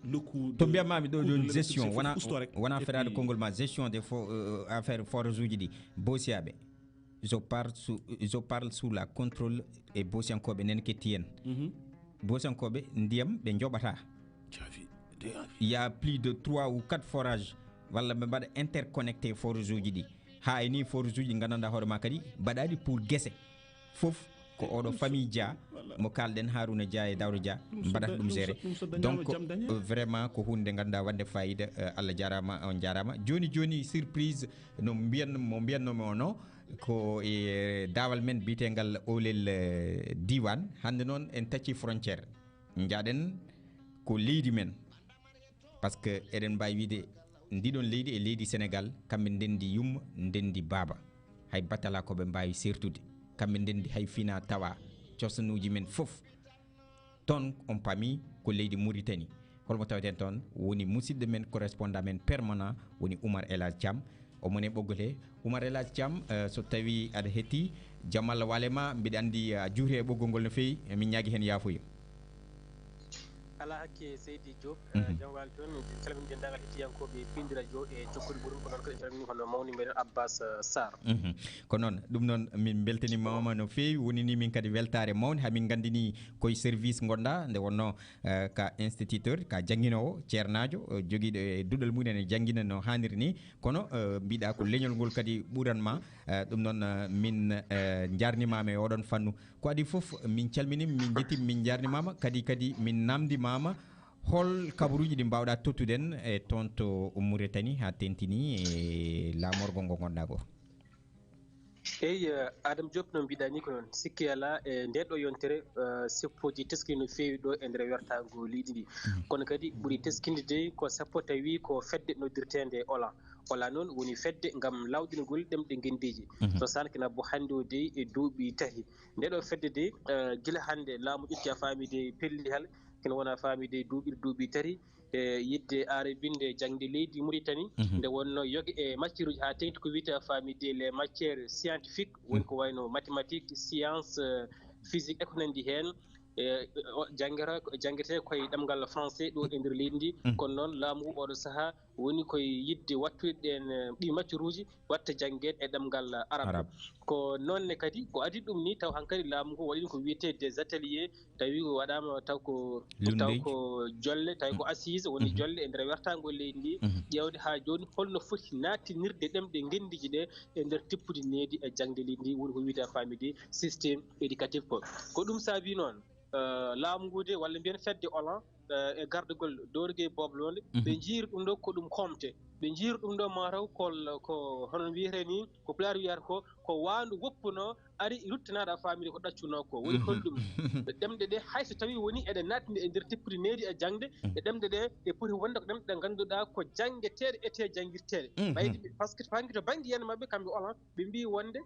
Nokku to mbiyatmami ɗo joni gestion wona, wona feraade konngol ma, gestion des fo, euh, affaire forage uji ɗi. Bosiyaɓe, je parle sous, je parle sous la contrôle e bosiyankoɓe nen ketti en. Mhm. Bosiyankoɓe ndiyam ɓe joɓata. Il y a plus de trois ou quatre forages walla ɓe mbaɗa interconnecté forage uji ɗi. Ha e ni forage uji ɗi gandanɗa hoore ma kadi mbaɗaɗi pour guese. Fof ko oɗo famille Dia mo kalɗen, Harouna Dia e Daouda Dia mbaɗata ɗum gérer. Donc, euh, vraiment ko hunde nde ganduɗa wonde fayida. Euh, Allah jarama, on jarama. Joni joni surprise no mbiyan mo mbiyannomi o no ko e dawal men biyetegal Oulel, euh, Diwan. Hande noon en tacci frontière, jaaɗen ko leydi men. Par ce que eɗen mbawi wiide ndiɗon leydi e leydi Sénégal, kamɓe ndendi yumma, ndendi baaba. Hay batala ko ɓe mbawi sertude. Kamɓe ndendi hay fina tawa cosanuji men fof. Toon on paami ko leydi Mauritanie. Holmo taweten toon? Woni musidɗo men, correspondant men permanent, woni Oumar El Hadj Thiam. Omo e ɓoggol he. Oumar El Hadj Thiam, eh, so tawi aɗa hetti, jamal wale ma, mbiɗa andi a juuri e ɓoggol ngol no fewi, min ñaagi hen yaafuya. Alaa hakke, Seydi Diop. Mhm. Jam waali toon. En calmini denndaangal hettiyankooɓe Piindi Radio e jokkude ɓurum. Ko noon kadi en calmini hono mawni meɗen Abbas, eh, Sarr. Mhm. Ko noon, ɗum noon min mbeltanimaama no feewi. Woni ni min kadi weltaare mawnde, haa min nganndini koye service ngonɗaa, nde wonnoo, eh, ka instituteur, ka jannginoowo, ceernaajo, eh, jogiiɗo e duɗal mum en e janngina no haaniri ni. Kono, eh, mbiɗa ko leñol ngol kadi ɓuran ma. Eh, ɗum noon, eh, min, eh, njarnimaama e oɗon fannu. Ko adii fof, min calminiima, min njettiima, min njarnimaama, kadi, kadi min naamndimaama hol kabaruuji ɗi mbaawɗa tottude en e toon to Mauritanie haa teeŋtini e laamorgo ngo ngonɗaa ko? Eyi, eh, Adama Diop, no mbiɗa ni ko noon, sikki alaa e ndee ɗo yontere, eh, seppooji teskii no feewi ɗo e nder wertaango leydi ndi. Mhm. Kono kadi ɓuri teskinde de ko sappo tawi ko fedde noddirteende OLAN. OLAN noon woni fedde ngam laawɗingol ɗemɗe ngenndiije. Mhm. So sankina bo hannde o dey e duuɓi tati. Nde ɗo fedde de, eh, gila hannde laamu ƴetti a faami de pelli hal, kene wona faami de duuɓi, duuɓi tati, e yidde aare binde jaŋde leydi Mauritanie, mhm, nde wonno yoge e matière uji haa teŋti ko wiyte a faami de les matières scientifiques, woni, mhm, ko wayno mathématique, science, eh, physique e ko nanndi heen. E, o, janngata, janngete koye ɗemngal français ɗo e nder leydi ndi. Mhm. Kono noon laamu ngu oɗo sahaa woni koye yiɗde wattude ɗeen, eh, ɗi matière uji watta janngeede e ɗemngal arab. Arab. Ko noon ne kadi, ko adii ɗum ni, taw hankadi laamu ngu waɗi ko wiyetee des ateliers, tawi ko waɗaama taw ko, taw ko jolle, tawi ko, mhm, assise, woni, mhm, jolle e nder wertaango leydi ndi, mhm, ƴeewde haa jooni holno foti naattinirde ɗemɗe ngenndiiji ɗe e nder tippudi needi e jaŋde leydi ndi, woni ko wiyetee faamidi système éducatif ko. Ko ɗum saabii noon, eh, laamu ngu de, walla mbiyen fedde OLAN, eh, e gardagol dowrugol booblonde, mhm, ɓe njiiri ɗum ɗo ko ɗum koomte. Ɓe njiiri ɗum ɗo mataw ko, ko hono mbiyetee ni, ko Pulaar wiyata ko, ko waandu woppuno ari ruttanaade a faamiri ko ɗaccunoo ko. Woni, mhm, holɗum? Ɗemɗe ɗe, hay so tawii woni eɗe naatni e nder tippudi needi e jaŋde, mhm, e ɗemɗe ɗe, ɗe poti wonde ko ɗemɗe ɗe ngannduɗaa ko janngeteeɗe, etee janngirteeɗe. Mhm. Ɓayde, par ce que to bannge, to bannge yiyannde maɓɓe, kamɓe OLAN, ɓe mbii wonde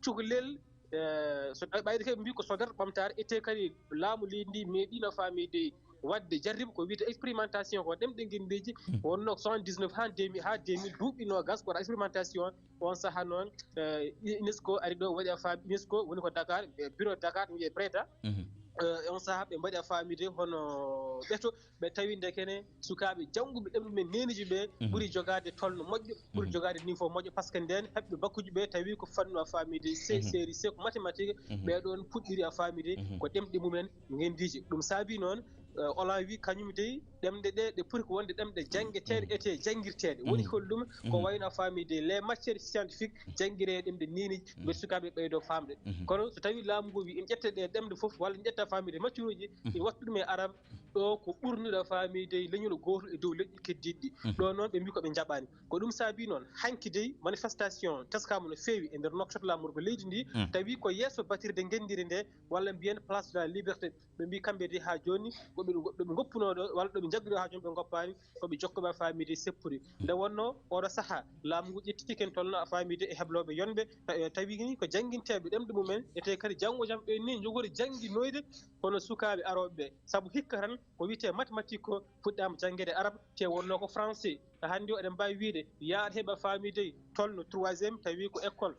cukalel, eh, so, ɓayde kadi ɓe mbii ko sodorde ɓamtaare, etee kadi laamu leydi ndi meeɗiino faamide waɗde jarriba ko wiyetee expérimentation ko ɗemɗe ngenndiije, hmm, wonnoo soixante-dix-neuf haa deux mille, haa deux mille, duuɓi noogas ko waɗa expérimentation. On sahaa noon, eh, UNESCO ari ɗo, waɗi a faam-, UNESCO woni ko Dakar, e bureau Dakar, wiyee Breda. Mhm. Eh, on sahaa ɓe mbaɗi a faamide hono ɓeto, ɓe tawi nde kene sukaaɓe jannguɓe ɗemɗe men neeniiji ɓe, mhm, ɓuri jogaade tolno moƴƴo, ɓuri, mhm, jogaade niveau moƴƴo, par ce que ndeen heɓɓe bakkuji ɓe tawi ko fannu a faamide, se-, mhm, série C ko mathématique, mhm, ɓee ɗoon puɗɗiri a faamide, mhm, ko ɗemɗe mumen ngenndiije. Ɗum saabii noon, eh, OLAN wi kañum dey ɗemɗe ɗe, ɗe poti ko wonde ɗemɗe janngeteeɗe, mhm, etee janngirteeɗe. Woni, mhm, holɗum? Ko, mhm, wayno a faamide les matières scientifiques, janngiree ɗemɗe neeniiji, mhm, mbele sukaaɓe ɓeydoo faamde. Mhm. Kono so tawii laamu ngu wi ina ƴetta ɗe ɗemɗe fof, walla ina ƴetta faamide matière uji, mhm, ina watta ɗum e arab, ɗo ko ɓurnuɗo faamide leñol gootol e dow leƴƴi keddiiɗi ɗi. Mhm. Ɗo noon ɓe mbii ko ɓe njaɓaani. Ko ɗum saabii noon, hanki dey manifestation teskaama no feewi e nder noktoto laamorgo leydi ndi, mhm, tawi ko yeeso batirde ngenndire nde, walla mbiyen Place de la Liberté. Ɓe mbii kamɓe de haa jooni ko ɓe, ko ɓe ngoppunoo ɗo, walla ɗo ɓe njaggude haa jooni ɓe ngoppaani, ko ɓe jokkooɓe a faamide seppude. Nde wonnoo oɗo sahaa, laamu ngu ƴetti ken tolno a faamide e heblooɓe yonɓe, ta-, tawi ni ko jannginteeɓe ɗemɗe mumen, etee kadi janngo jam ɓe ni njogori jannginoyde kono sukaaɓe arooɓe ɓe. Sabu hikka tan ko wiyetee mathématique ko fuɗɗaama janngeede arab, te wonnoo ko français. Hannde o eɗen mbaawi wiyde yaar heɓa faamide tolno troisième, tawi ko école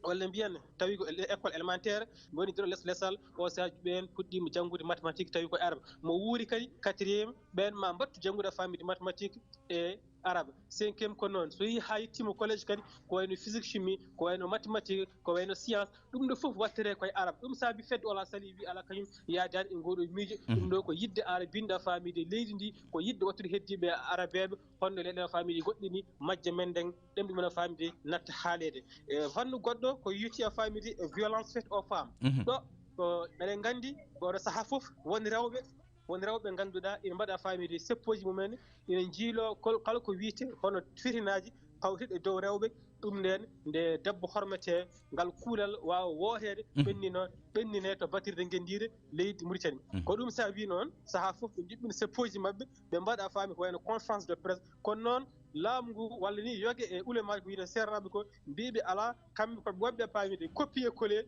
walla mbiyen tawi ko école élémentaire, woni dero les lesal, o sahaa ɓeen puɗɗiima janngude mathématique tawi ko arabe. Mo wuuri kadi quatrième, ɓeen ma mbattu janngude faamide mathématique e arabe. Cinquième ko noon, so yehii haa yettiima collège kadi, ko wayno physique, chimie, ko wayno mathématique, ko wayno science, ɗum ɗo fof wattere koye arabe. Ɗum saabi fedde OLAN sali wi alaa kañum yaadaani e ngoo ɗoo miijo. Mhm. Ɗum ɗo ko yiɗde ara binnda faamide leydi ndi, ko yiɗde wattude heddiiɓe arabeeɓe, honno leyɗe faamide goɗɗe ni, majje men nden, ɗemɗe men a faamide natta haaleede. E fannu goɗɗo ko yiiti a faamide e violence faite aux femmes. Mhm. Ɗo, ko eɗen nganndi, oɗo sahaa fof won rewɓe, won rewɓe ngannduɗaa ina mbaɗa faamide seppooji mumen, ina njiiloo kol-, kala ko wiyetee hono fitinaaji pawteɗi e dow rewɓe. Ɗum nden, nde debbo hormetee, ngal kuulal waawa wooteede, mhm, ɓennino, ɓennine to batirde ngenndiire leydi Mauritanie. Mhm. Ko ɗum saabii noon, sahaa fof ɓe njuɓɓina seppooji maɓɓe, ɓe mbaɗa faami ko wayno conférence de presse. Kono noon, laamu ngu walla ni yoge e ulemaaji ko wiyetee seernaaɓe ko mbiiɓe alaa, kamɓe ko ɓe waɗɓe faamide copier coller.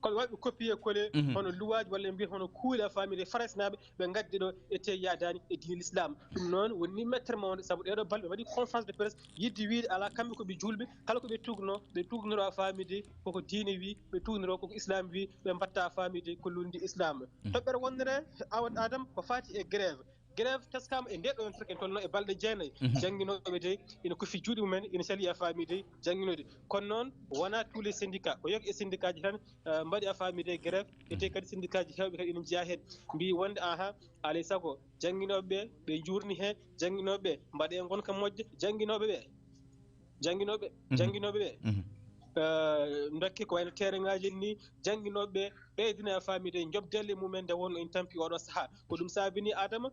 Kono waɗi ɓe copier coller hono luwaaji walla en mbiyata hono kuuɗe a faamide Faraysenaaɓe ɓe ngaddi ɗo e te yaadaani e diine l'islam. Ɗum noon woni ni mettere mawde sabu ɗeeɗo balɗe ɓe mbaɗi conférence de presse yidde wiide alaa kamɓe ko ɓe juulɓe kala ko ɓe tugnoo ɓe tugnoro a faamide koko diine wi ɓe tugnoro koko islam wi ɓe mbatta a faamide ko lundi islam. Toɓɓere wonnere awa Adam ko faati e grève. Grève teskama e nde ɗo yontere ken tolno e balɗe jeenayi jannginooɓe de ina kufi juuɗe mumen ina cali a faami de jannginode kono noon wona tous les syndicats ko yoga e syndicat ji tan mbaɗi a faami de grève ete kadi syndicat ji hewɓe kadi ina jeeya heen mbi wonde aha alay sago jannginooɓe ɓe ɓe juurni heen jannginooɓe ɓe mbaɗe ngonka moƴƴo jannginooɓe ɓe jannginooɓe jannginooɓe ɓe dokke ko wayno terrain ngaji en ni jannginooɓe ɓe ɓeydina e faamide joɓdelle mumen nde wonno en tampi oɗo sahaa ko ɗum saabini adama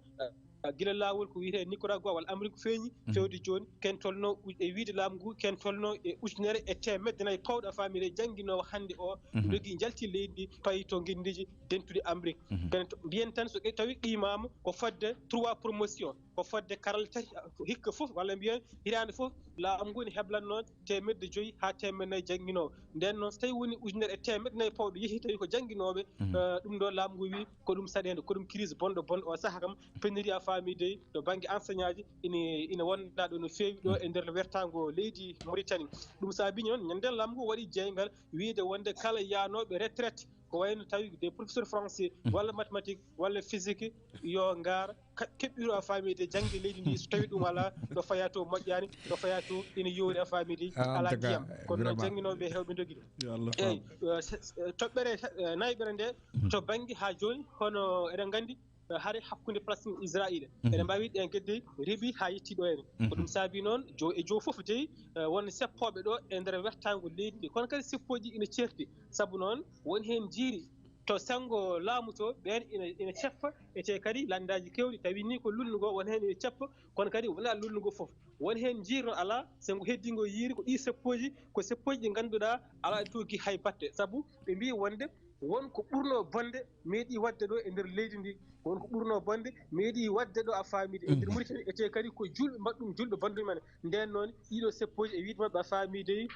gila laawol ko wiyetee Nicaragua walla Amérique feeñi fewde jooni ken tolno e wiide laamu ngu ken tolno e ujunere e teemedde nayi pawɗo faamide jannginoowo hannde o dogi jalti leydi ndi payi to ngenndiji dentuɗi Amérique kono mbiyen tan so tawi qiimaama ko fodde trois promotion ko fodde karalla tati hikka fof walla mbiyen hitaande fof laamu ngu ne heblanno teemedde joyi haa teemedde nayi jannginoowo nden noon so tawi woni ujunere e teemedde nayi pawɗo yehi tawi ko jannginooɓe ɗum ɗo laamu ngu wi ko ɗum saɗeende ko ɗum crise bonɗo bonɗo o saha kam pénurie a faami dey to bannge enseignant ji ina ina wonda ɗo no feewi ɗo e nder wertago leydi Mauritanie ɗum saabi noon ñande laamu ngu waɗi jeyngal wiide wonde kala yaanooɓe retraite ko wayno tawi des professeurs français walla mathématique walla physique yo ngaar keɓɓiro a faamide jangde leydi ndi so tawi ɗum ala ɗo faya to moƴƴani ɗo faya to ina yowri a faamide ala ndiyam kono noon janginoɓe hewɓe dogi ɗum eyyi toɓɓere nayɓere nde to banggue ha joni hono eɗen gandi hare hakkude Palestine Israila eɗen mbawi ɗen gedde reeɓi ha yetti ɗo ene ko ɗum saabi noon jo e jo foof dey won seppoɓe ɗo e nder wertago leydi ndi kono kadi seppoji ina certi saabu noon won hen jiiri to senngo laamu to ɓeen ina ina ceppa ete kadi lanndaji kewɗi tawi ni ko lullugo won heen ina ceppa kono kadi wona lullugo fof won heen jiirno ala senngo heddingo yiiri ko ɗi seppoji ko seppoji ɗi ngannduɗaa ala ɗi toogi hay batte sabu ɓe mbi wonde won ko ɓurno bonde meeɗi wadde ɗo e nder leydi ndi won ko ɓurno bonde meeɗi wadde ɗo a faamide e nder Mauritanie ete kadi ko julɓe mbaɗ ɗum julɓe banndum men nden noon ɗiɗo seppoji e wiide maɓɓe a faamide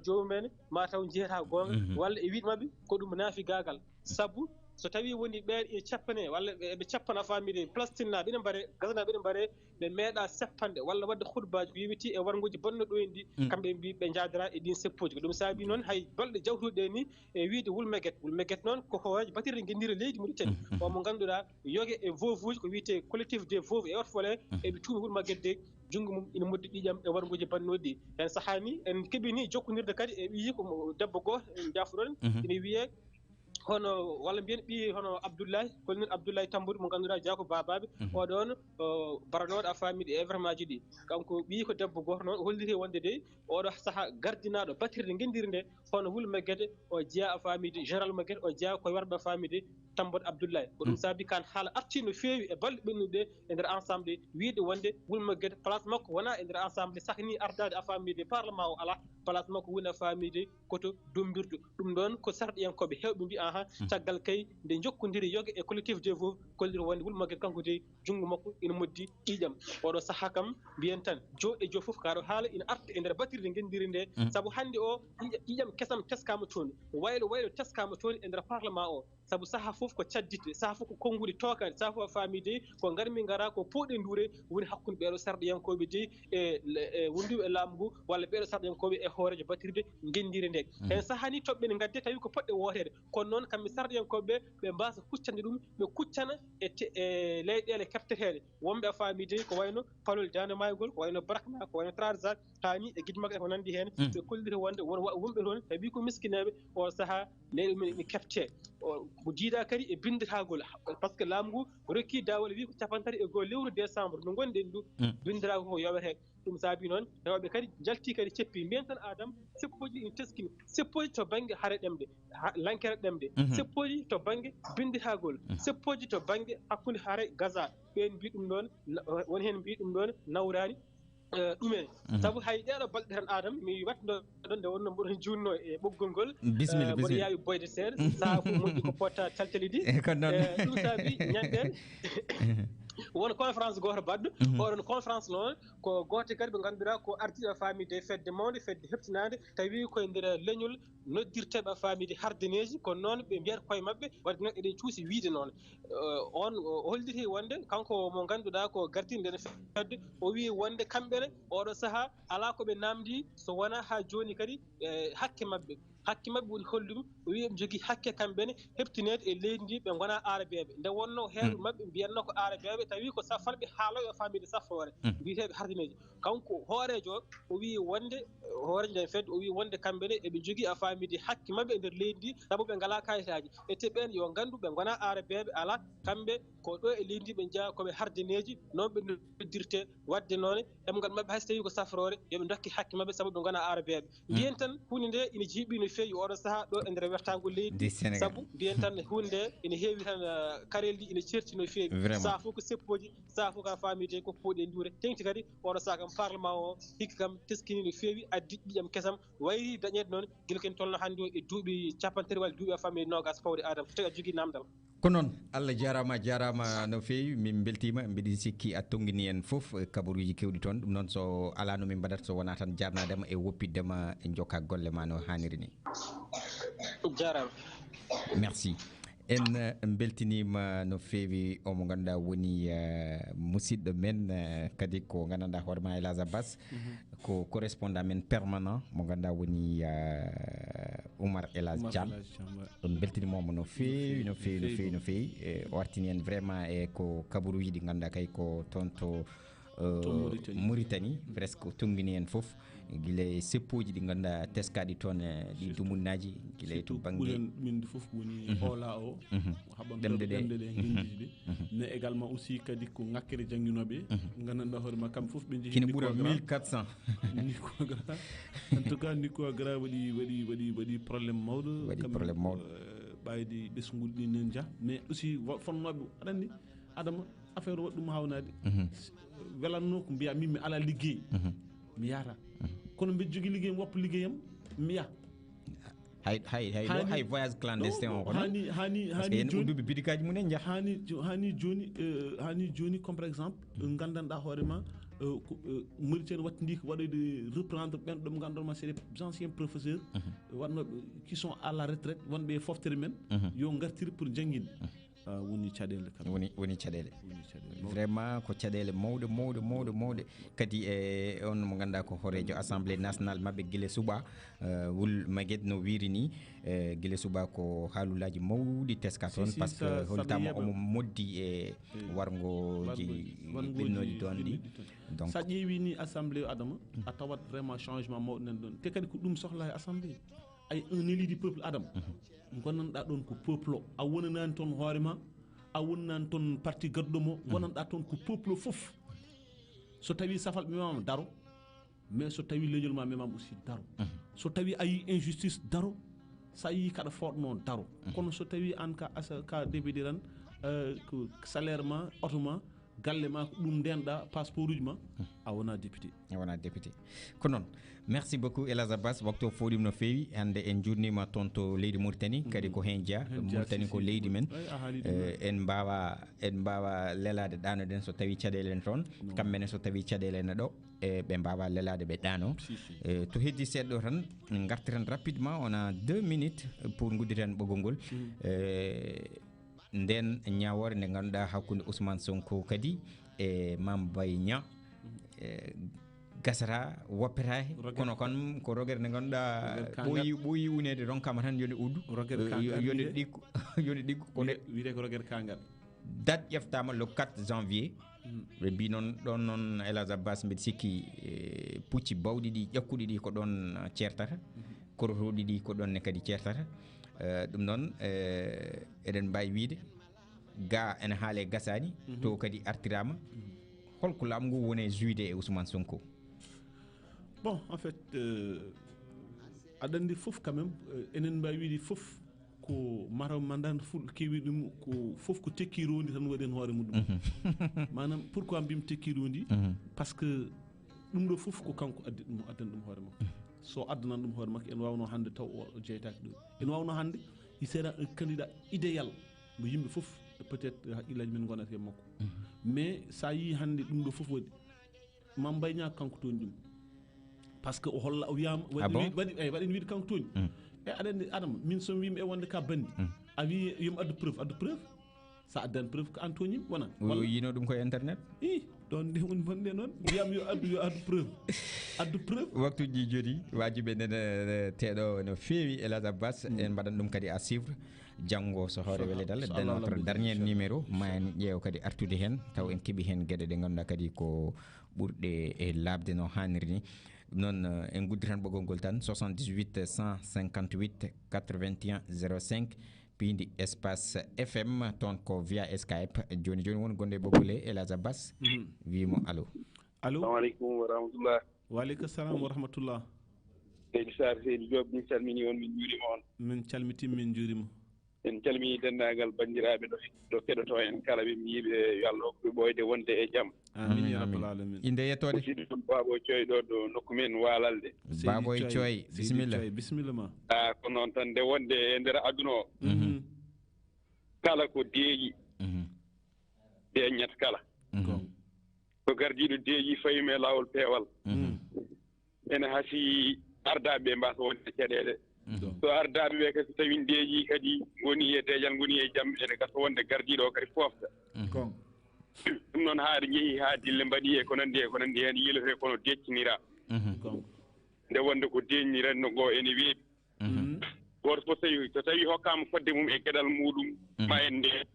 joomum en mataw jeeyata goonga walla e wiide maɓɓe ko ɗum naafi gaagal sabu so tawi woni ɓeen e cappane walla ɓe cappana faamide Palestine naaɓe ene mbare Gaza naaɓe ene mbare ɓe meeɗa seppanɗe walla waɗde khutbaaji ko yowiti e warnguuji bonno ɗo en ɗi kamɓe mbi ɓe njaadara e ɗin seppoji ko ɗum saabi noon hay balɗe jawtuɗe ɗe ni e wiide wul meget wul meget noon ko hooreejo batirde ngenndire leydi Mauritanie o mo ngannduɗaa yoge e vovuji ko wiyete collectif des veuves et orphelins eɓe cuuɓi wul meget de junngo mum ina moddi ƴiiƴam e warnguuji bannoɗi ɗi heen sahaa ni en keɓi ni jokkondirde kadi e ɓiyi ko debbo gooto en jaafuɗon ina wiyee hono walla mbiyen ɓiyi hono Abdoullahi colonel Abdoullahi Tambouri mo ngannduɗaa jeyaa ko baabaaɓe oɗon baranooɗo a faamide e événement ji ɗi kanko ɓiyi ko debbo gooto noon o holliri wonde de oɗo sahaa gardinaaɗo batirde ngenndire nde hono wul meggete o jeyaa a faamide général meggete o jeyaa koye warɓe a faamide Tambot Abdoullahi ko ɗum saabi kan haala arti no feewi e balɗe ɓennuɗe e nder ensemble wiide wonde wul meggete place makko wona e nder ensemble sahni ardaade a faamide parlement o ala place makko woni a faamide koto dumbirdu ɗum ɗon ko sarɗiyankoɓe hewɓe mbi aha caggal kay nde jokkodiri yoga e collectif des veuves kolliri wonde wul meggete kanko de junngo makko ina moddi ƴiiƴam oɗo saha kam mbiyen tan jo e jo fof kaɗo haala ina arta e nder batirde ngenndire nde saabu hannde o ƴiiƴam kesam teskama toon waylo waylo teskama toon e nder parlement o sabu saha fof ko cadditte saha fof ko konnguɗi tokani saha fof a faami de ko ngarmi ngara ko pooɗe nduure woni hakkunde ɓeeɗo sarɗiyankoɓe de e wonduɓe e laamu ngu walla ɓeeɗo sarɗiyankoɓe e hoorejo batirde ngenndire nde heen saha ni toɓɓe ne ngadde tawi ko poɗɗe wootere kono noon kamɓe sarɗiyankoɓe ɓe mbasa huccande ɗum ɓe kuccana e leyɗele kefteteɗe wonɓe a faami de ko wayno palol dande maygol ko wayno brakna ko wayno transat taani e gidmaka e ko nanndi heen ɓe kolliri wonde wonɓe toon tawi ko miskineɓe o saha leyɗe men ene kefte ko jiiɗa kadi e binnditagol par ce que laamu ngu rokki dawol wi ko capantati e goo lewru décembre no ngonɗen ɗum binndirago ko yowete ɗum saabi noon rewɓe kadi jalti kadi ceppi mbiyen tan adam seppoji ene teskini seppoji to banggue haare ɗemɗe lankere ɗemɗe seppoji to banggue binnditagol seppoji to banggue hakkude haare gaza ɓen mbi ɗum ɗon won hen mbi ɗum ɗon nawrani ɗumen sabu hay ɗeɗo balɗe tan adam mi watno ɗon nde wonno mboɗon junno e ɓoggol ngol bisimilla mboɗo yaawi boyde seeɗa saha fof moƴƴi ko potta calcali ɗi ɗum saabi ñanden Won conférence gooto baɗɗo. Oɗon conférence noon ko gooto kadi ɓe ngannduɗaa ko ardiiɓe faamide fedde mawnde, fedde heɓtinaande, tawi koye nder leñol noddirteeɓe faamide hardineeji, kono noon ɓe mbiyata koye maɓɓe, wadde noon eɗen cuusi wiide noon. Eh, on o holliti wonde kanko mo ngannduɗaa ko gardiiɗo nden fedde, o wii wonde kamɓe ne oɗo sahaa alaa ko ɓe naamndi so wonaa haa jooni kadi, eh, hakke maɓɓe. Hakke maɓɓe woni holɗum? O wii eɓe njogii hakke kamɓe ne heɓtineede e leydi ndi, ɓe ngonaa aarabeeɓe. Nde wonnoo heewɓe maɓɓe mbiyatnoo ko aarabeeɓe, tawi ko safalɓe haalooɓe e faamide safroore, mbiyeteeɓe hardineeji. Kanko hooreejo o, o wii wonde, hooreejo nden fedde, o wii wonde kamɓe ne eɓe njogii a faamide hakke maɓɓe e nder leydi ndi, sabu ɓe ngalaa kayitaaji. Ete ɓeen yo nganndu ɓe ngonaa aarabeeɓe, alaa, kamɓe ko ɗo e leydi ndi ɓe njeyaa, ko ɓe hardineeji, noon ɓe noddirtee. Wadde noon, ɗemngal maɓɓe, hay so tawii ko safroore, yo ɓe ndokki hakke maɓɓe, sabu ɓe ngonaa aarabeeɓe. Mbiyen tan, huunde nde ina jiiɓi no feewi oɗo sahaa ɗo e nder wertaango leydi ndi, sabu mbiyen tan, huunde nde ina heewi tan, eh, karelli ina ceerti no feewi. Vraiment. Sahaa fof ko seppooji, sahaa fof ka faamide ko puuɗe nduure. Teŋti kadi, oɗo sahaa kam, parlement o, hikka kam, teskini no feewi, addi ƴiiƴam kesam, wayri dañeede noon, gila ken tolno hannde o e duuɓi cappanɗe tati walla duuɓi a faamide noogaas fawde Adama, so tawii a jogii naamndal. Ko noon, Allah jaaraama, a jaaraama no feewi, min mbeltiima, mbiɗi sikki a tonngini en fof, eh, kabaruuji keewɗi toon. Ɗum noon, so alaa no min mbaɗata so wonaa tan jaabnaade ma e woppitde ma, e njokka golle ma no haaniri ni. Jaaraama. Merci. En, eh, mbeltiniima no feewi o mo ngannduɗaa woni, eh, musidɗo men, eh, kadi ko nganndanɗaa hoore ma, El Hadj Abbas, ko correspondant men permanent mo ngannduɗaa woni, eh, Oumar El Hadj Thiam. En mbeltiniima mo no feewi, no feewi, no feewi, no feewi. Eh, o artini en vraiment e ko kabaruuji ɗi ngannduɗaa kay ko toon to, eh, Mauritanie. Mauritanie, presque o tonngini en fof. Gila e seppooji ɗi ngannduɗaa teskaaɗi toon, eh, ɗi dumunnaaji, gila e to surtout bannge ɓuren min fof woni hoola o, haɓanɗo ɗemɗe ɗe, ɗemɗe ɗe, ngendiiji ɗi. Mais également aussi kadi ko ŋakkere jannginooɓe, nganndanɗaa hoore ma, kamɓe fof ɓe njehi kina ɓura Nicogra. Mille quatre cents. Nicogra. En tout cas, Nicogra waɗi, waɗi, waɗi, waɗi problème mawɗo. Waɗi problème mawɗo. Eh, ɓaydi ɓesngol ɗi nen jah. Mais aussi wa-, fonnooɓe, aɗa anndi, Adama, affaire waɗi ɗum hawnaade. Welanno ko mbiya min mi ala liggey. Mi yahata. Kono mbeɗa jogii liggey, mi woppa liggeyam, mi yaha. Hay, hay, hay, hay voyage clandestin o kono. Hani, hani, hani joni udduɓe bidikaaji mum en njaha. Hani jo-, hani joni, eh, hani joni, comme par exemple, nganndanɗaa hoore ma, eh, ko, eh, Mauritanie wattindi ko waɗoyde reprendre ɓen ɗum nganndanɗaa ma, c'est des anciens professeurs, waɗnooɓe qui sont à la retraite, wonɓe e foftere men, yo ngartir pour jannginde. Ah, woni caɗeele kam. Woni, woni caɗeele. Woni caɗeele mawɗe. Vraiment ko caɗeele mawɗe, mawɗe, mawɗe, mawɗe. Kadi e on mo ngannduɗaa ko hooreejo Assemblée nationale maɓɓe gila suɓaa, eh, wul Maguette no wiiri ni, eh, gila suɓaa ko haalullaaji mawɗi teska toon, parce que holtama omo moddi e warngooji ɓennooɗi toon ɗi. Donc, so a ƴeewi ni Assemblée, Adama, a tawat vraiment changement mawɗo nan ɗon. Te kadi ko ɗum sohla e Assemblée. Ay, un élu du peuple, Adama. Ngonanɗaa ɗon ko peuple o. A wonanaani toon hoore ma, a wonanaani toon parti gadduɗo mo, ngonanɗaa toon ko peuple o fof. So tawi safalɓe mema daro, mais so tawi leñol ma mema aussi daro. So tawi a yi injustice daro, so a yi kaɗa fooɗno daro. Kono so tawi an ka asa, ka debedi tan, eh, ko salaire ma, oto ma, galle ma, ko ɗum ndenɗa, passeport uji ma, a wona député. A wona député. Ko noon. Merci beaucoup, El Hadj Abbas. Waktu o fooɗima no feewi. Hannde en njuurniima toon to leydi Mauritanie. Kadi ko heen jeyaa. Heen jeyaa, Mauritanie si, ko si, leydi men. Ay, a haalii ɗum. Eh, en mbaawa, en mbaawa lelaade ɗaano ɗen so tawi caɗeele en toon. Non. Kamɓe ne so tawi caɗeele ne ɗo, eh, ɓe mbaawa lelaade ɓe ɗaano. Si, si. Eh, to heddi seeɗa ɗo tan, ngartiren rapidement, on a deux minutes pour ngudditen ɓoggol ngol. Eh, nden ñaawoore nde ngannduɗaa hakkunde Ousmane Sonko kadi e Mame Mbaye Niang, e gasata, woppetaake, kono kan ko rogere nde ngannduɗaa ɓooyi, ɓooyi uneede, ronkama tan yone uddu. Rogere kangal yone ɗiggu, yone ɗiggu, ko nde wiyetee ko rogere kangal. Date ƴeftaama le quatre janvier. Ɓe mbi noon ɗon noon, El Hadj Abbas, mbiɗa sikki, e, pucci bawɗi ɗi, ƴakkuɗi ɗi ko ɗon, eh, ceertata. Korotooɗi ɗi ko ɗon ne kadi ceertata. Eh, ɗum noon, eh, eɗen mbaawi wiyde ga ene haale gasaani, to kadi artiraama. Holko laamu ngu woni e jouide e Ousmane Sonko? Bon, en fait, euh, aɗa anndi fof quand même, euh, enen mbaawi wiyde fof ko maro mandan ful kewi ɗum ko fof ko tekki rondi tan waɗi heen hoore muɗum. Maanaam, pourquoi mbimi tekki rondi? Parce que ɗum ɗo fof ko kanko addi ɗum, addani ɗum hoore makko. So addanan ɗum hoore makko, en waawno hannde taw o, o jeytaaki ɗo. En waawno hannde, il sera un candidat idéal mo yimɓe fof, peut-être, haqqillaaji men ngonata e makko. Mais so a yii hannde ɗum ɗo fof waɗi, Mame Mbaye Niang kanko tooñi ɗum. Parce que o holla, o wiyaama, waɗi Ah bon? wiide, waɗi, eyi, waɗi wiide kanko tooñi. Mm. E aɗa anndi, Adama, min so mi wiima e wonde ka banndi, Mm. a wii yo mi addu preuve, addu preuve. So a addan preuve ko an tooñi, wona? O Walla? yino ɗum ko e internet? I, ɗon nde woni wonde noon. Mbiyam yo addu, yo addu preuve. Addu preuve. Waktuuji joni, waajiɓe nene teeɗo no feewi, Elhadj Abbas. Mm. En mbaɗan ɗum kadi à suivre. Janngo, so hoore So weledal, so dès Allah notre lamɗi, dernier inchallah. numéro, ma en Inchallah. ƴeew kadi artude heen, taw en keɓi heen geɗe ɗe ngannduɗaa kadi ko ɓurɗe e laaɓde no haaniri ni. Ɗum noon, eh, en ngudditan ɓoggol ngol tan, soixante-dix-huit, cent cinquante-huit, quatre-vingt-un, zéro cinq, piindi espace F M, toon ko via Skype. Jooni jooni won gonɗo e ɓoggol he, Elhadj Abbas. Mhm. Wiimo allo. Allo? Assalamu aleykum wa rahmatullah. Wa aleykum salam wa rahmatullah. Seydi Sarr, Seydi Diop, min calmini on, min njuurima on. Min calmitima, min njuurima. En calmini denndaangal banndiraaɓe ɗo, ɗo keɗotoo en kala, ɓe mbiyiɓe yo Allah hokku ɓe ɓooyde wonde e jam. Amin, amin, ya rabbal amin. Alamin. Innde e yettoode? Musidɗo Baabo Coy ɗo, ɗo nokku men Waalalde. Seydi Baabo e Coy, Coy, Seydi bisimilla. Coy, bisimilla ma. Ah, ko noon tan, nde wonde e nder aduna o, Mhm. kala ko deeƴi, Mhm. deeƴnat kala. Mhm. Ko. Ko gardiiɗo deeƴi, fawi e laawol peewal. Mhm. Ene hasii ardaaɓe ɓe mbasa wonde e caɗeele. Mhm. So ardaaɓe ɓe kadi, so tawi deeƴi kadi ngoni e deeƴal, ngoni e jam, ene gasa wonde gardiiɗo o kadi foofta. Mhm. Ko. Ɗum noon, haa ɗe njehi haa dille mbaɗi e ko nanndi e ko nanndi heen, yiilotee kono deeƴtinira. Mhm. Ko. Nde wonde ko deeƴniranno ngo ene weeɓi. Mhm. Mhm. Gooto fof so tawi, so tawi hokkaama fodde mum e geɗal muɗum, Mhm. ma en ndeen.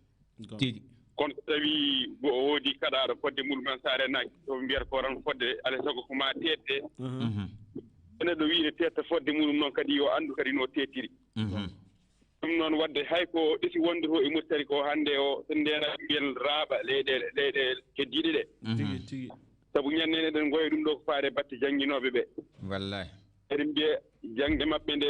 Ko. Tigi. Kono so tawi go-, woodi kaɗaaɗo fodde muɗum tan, so a renaaki, so mbiyata ko tan fodde, alaa e sago ko ma teedde. Mhm. Mhm. So neɗɗo wiyi ne teetta fodde muɗum noon kadi, yo anndu kadi no teettiri. Mhm. Ɗum noon waɗde, hay ko ɗesi wonde to e Mauritanie ko hannde o, so ndeenaa mbiyen raaɓa leyɗeele, leyɗeele keddiiɗe ɗe. Mhm. Tigi, tigi. Sabu ñande en eɗen ngoya ɗum ɗo ko faare batte jannginooɓe ɓe. Wallahi. Eɗen mbiya jaŋde maɓɓe nde,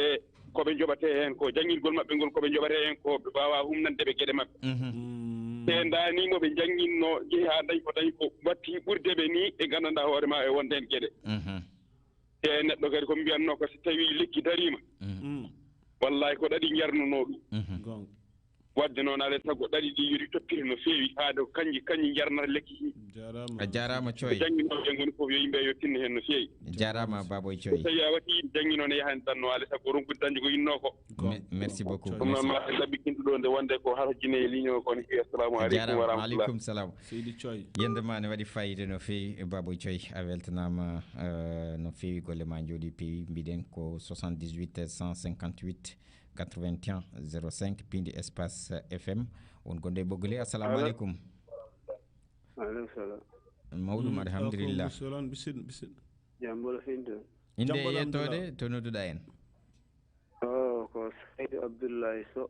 ko ɓe njoɓatee heen ko, janngingol maɓɓe ngol, ko ɓe njoɓatee heen ko, ɓe mbaawaa humnande ɓe geɗe maɓɓe. Mhm. Mm. Te ndaani mo ɓe njannginno, jehi haa dañi ko dañi ko, watti ɓurde ɓe ni, ɓe nganndanɗaa hoore ma e wonde heen geɗe. Mhm. Te neɗɗo kadi ko mbiyatnoo ko, so tawii lekki dariima, Mhm. Mm. wallahi ko ɗaɗi njarnunoo ɗum. Mhm. Goonga. Waɗde noon, alaa e sago ɗaɗi ɗi yori toppite no feewi, haa ɗo kanji, kanji njarnata lekki ki. Jaaraama. A jaaraama, Coy. Jannginooɓe ngoni fof, yo yimɓe yo tinno heen no feewi. Jaaraama, Baboy Coy. So tawii a waɗi jannginoo ne yaha tan no, alaa e sago ronkude dañde ko innoo ko. Goonga. Me-, merci beaucoup. Ɗum noon, ma en ɗaɓɓitintu ɗo nde wonde ko hara Guinée e ligne o, kono ki. Assalamu aleykum wa rahmatullah. Aleykum salam. Seydi Coy. Yiyannde ma ne waɗi faayiida no feewi, Baboy Coy. A weltanaama, eh, no feewi, golle ma njooɗi peewi. Mbiɗen ko soixante-dix-huit cent cinquante-huit quatre-vingt-un zéro cinq, piindi espace F M. Won gonɗo e ɓoggol he. Assalamu Allo. aleykum. Aleykum salam. Mawɗum, Mm, alhamdulillah. Ko musidɗo on, bisimilla, bisimilla. Jam mboɗo finto. Innde e yettoode, to nodduɗaa en? O, ko Seydi Abdoulaye Sow.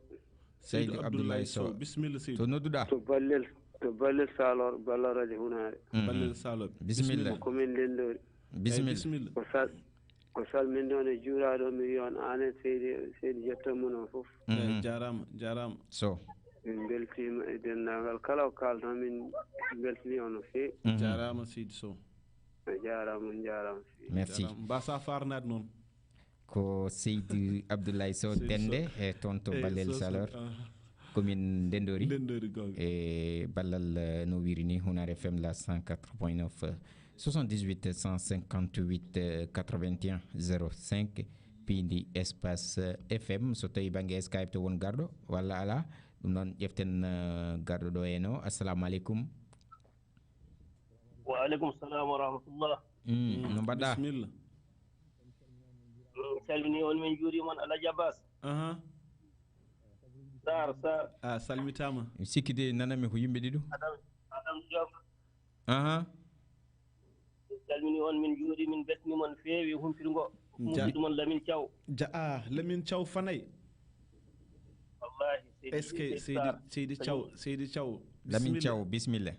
Seydi Seydi Abdoulaye Abdoulaye Sow. Sow. Bisimilla, Seydi. To nodduɗaa? To Ballel, to Ballel Salor, Ballal Radio Hunaare. Mhm. Ballel Salor. Bisimilla. Bisimilla. Ko min Ndenndori. Bisimilla. Eyi, bisimilla. Ko sal-, ko salminde on e juurade on, mi wiya on anen Seydi, Seydi Jetto mon on fof. Mhm. Eyi, jaaraama, jaaraama. Sow. Min mbeltiima e denndaangal kala ko kaalton, min mbeltini on no feewi. Mhm. Jaaraama, Seydi Sow. A jaaraama, on njaaraama, Seydi. Merci. Jaaraama. Mbasa farnaade noon. Ko Seydi Abdoulaye Sow Seydi Sow. Dende, e toon to Eyi, Ballel Sow, Sow. Salor. Ah. Commune Ndenndori. Ndenndori, goonga. E ballal, eh, no wiiri ni, Hunar F M la cent quatre point neuf, eh, soixante-dix-huit cent cinquante-huit, eh, quatre-vingt-un zéro cinq, piindi espace, eh, F M. So tawi bannge Skype to won garɗo, walla alaa, ɗum noon ƴeften, eh, garɗo ɗo heen o. Assalamu aleykum. Wa aleykum salam wa rahmatullah. Mm, no mbaɗɗaa? Bisimilla. Min calmini on, min njuurima on, Alhaji Abbas. Aha. Sarr, Sarr. A salmitaama. Mi sikki de nananmi ko yimɓe ɗiɗo. Adam, Adam Diop. Aha. Min calmini on, min njuuri, min mbeltaniima on feewi humpito ngo. Ja- Musidɗo mon Lamine Thiaw. Ja-, a, Lamine Thiaw Fanay. Wallahi, Seydi, Est-ce que Seydi Seydi, Sarr. Seydi Thiaw, Seydi Thiaw, Lamine bisimilla. Thiaw, bisimilla.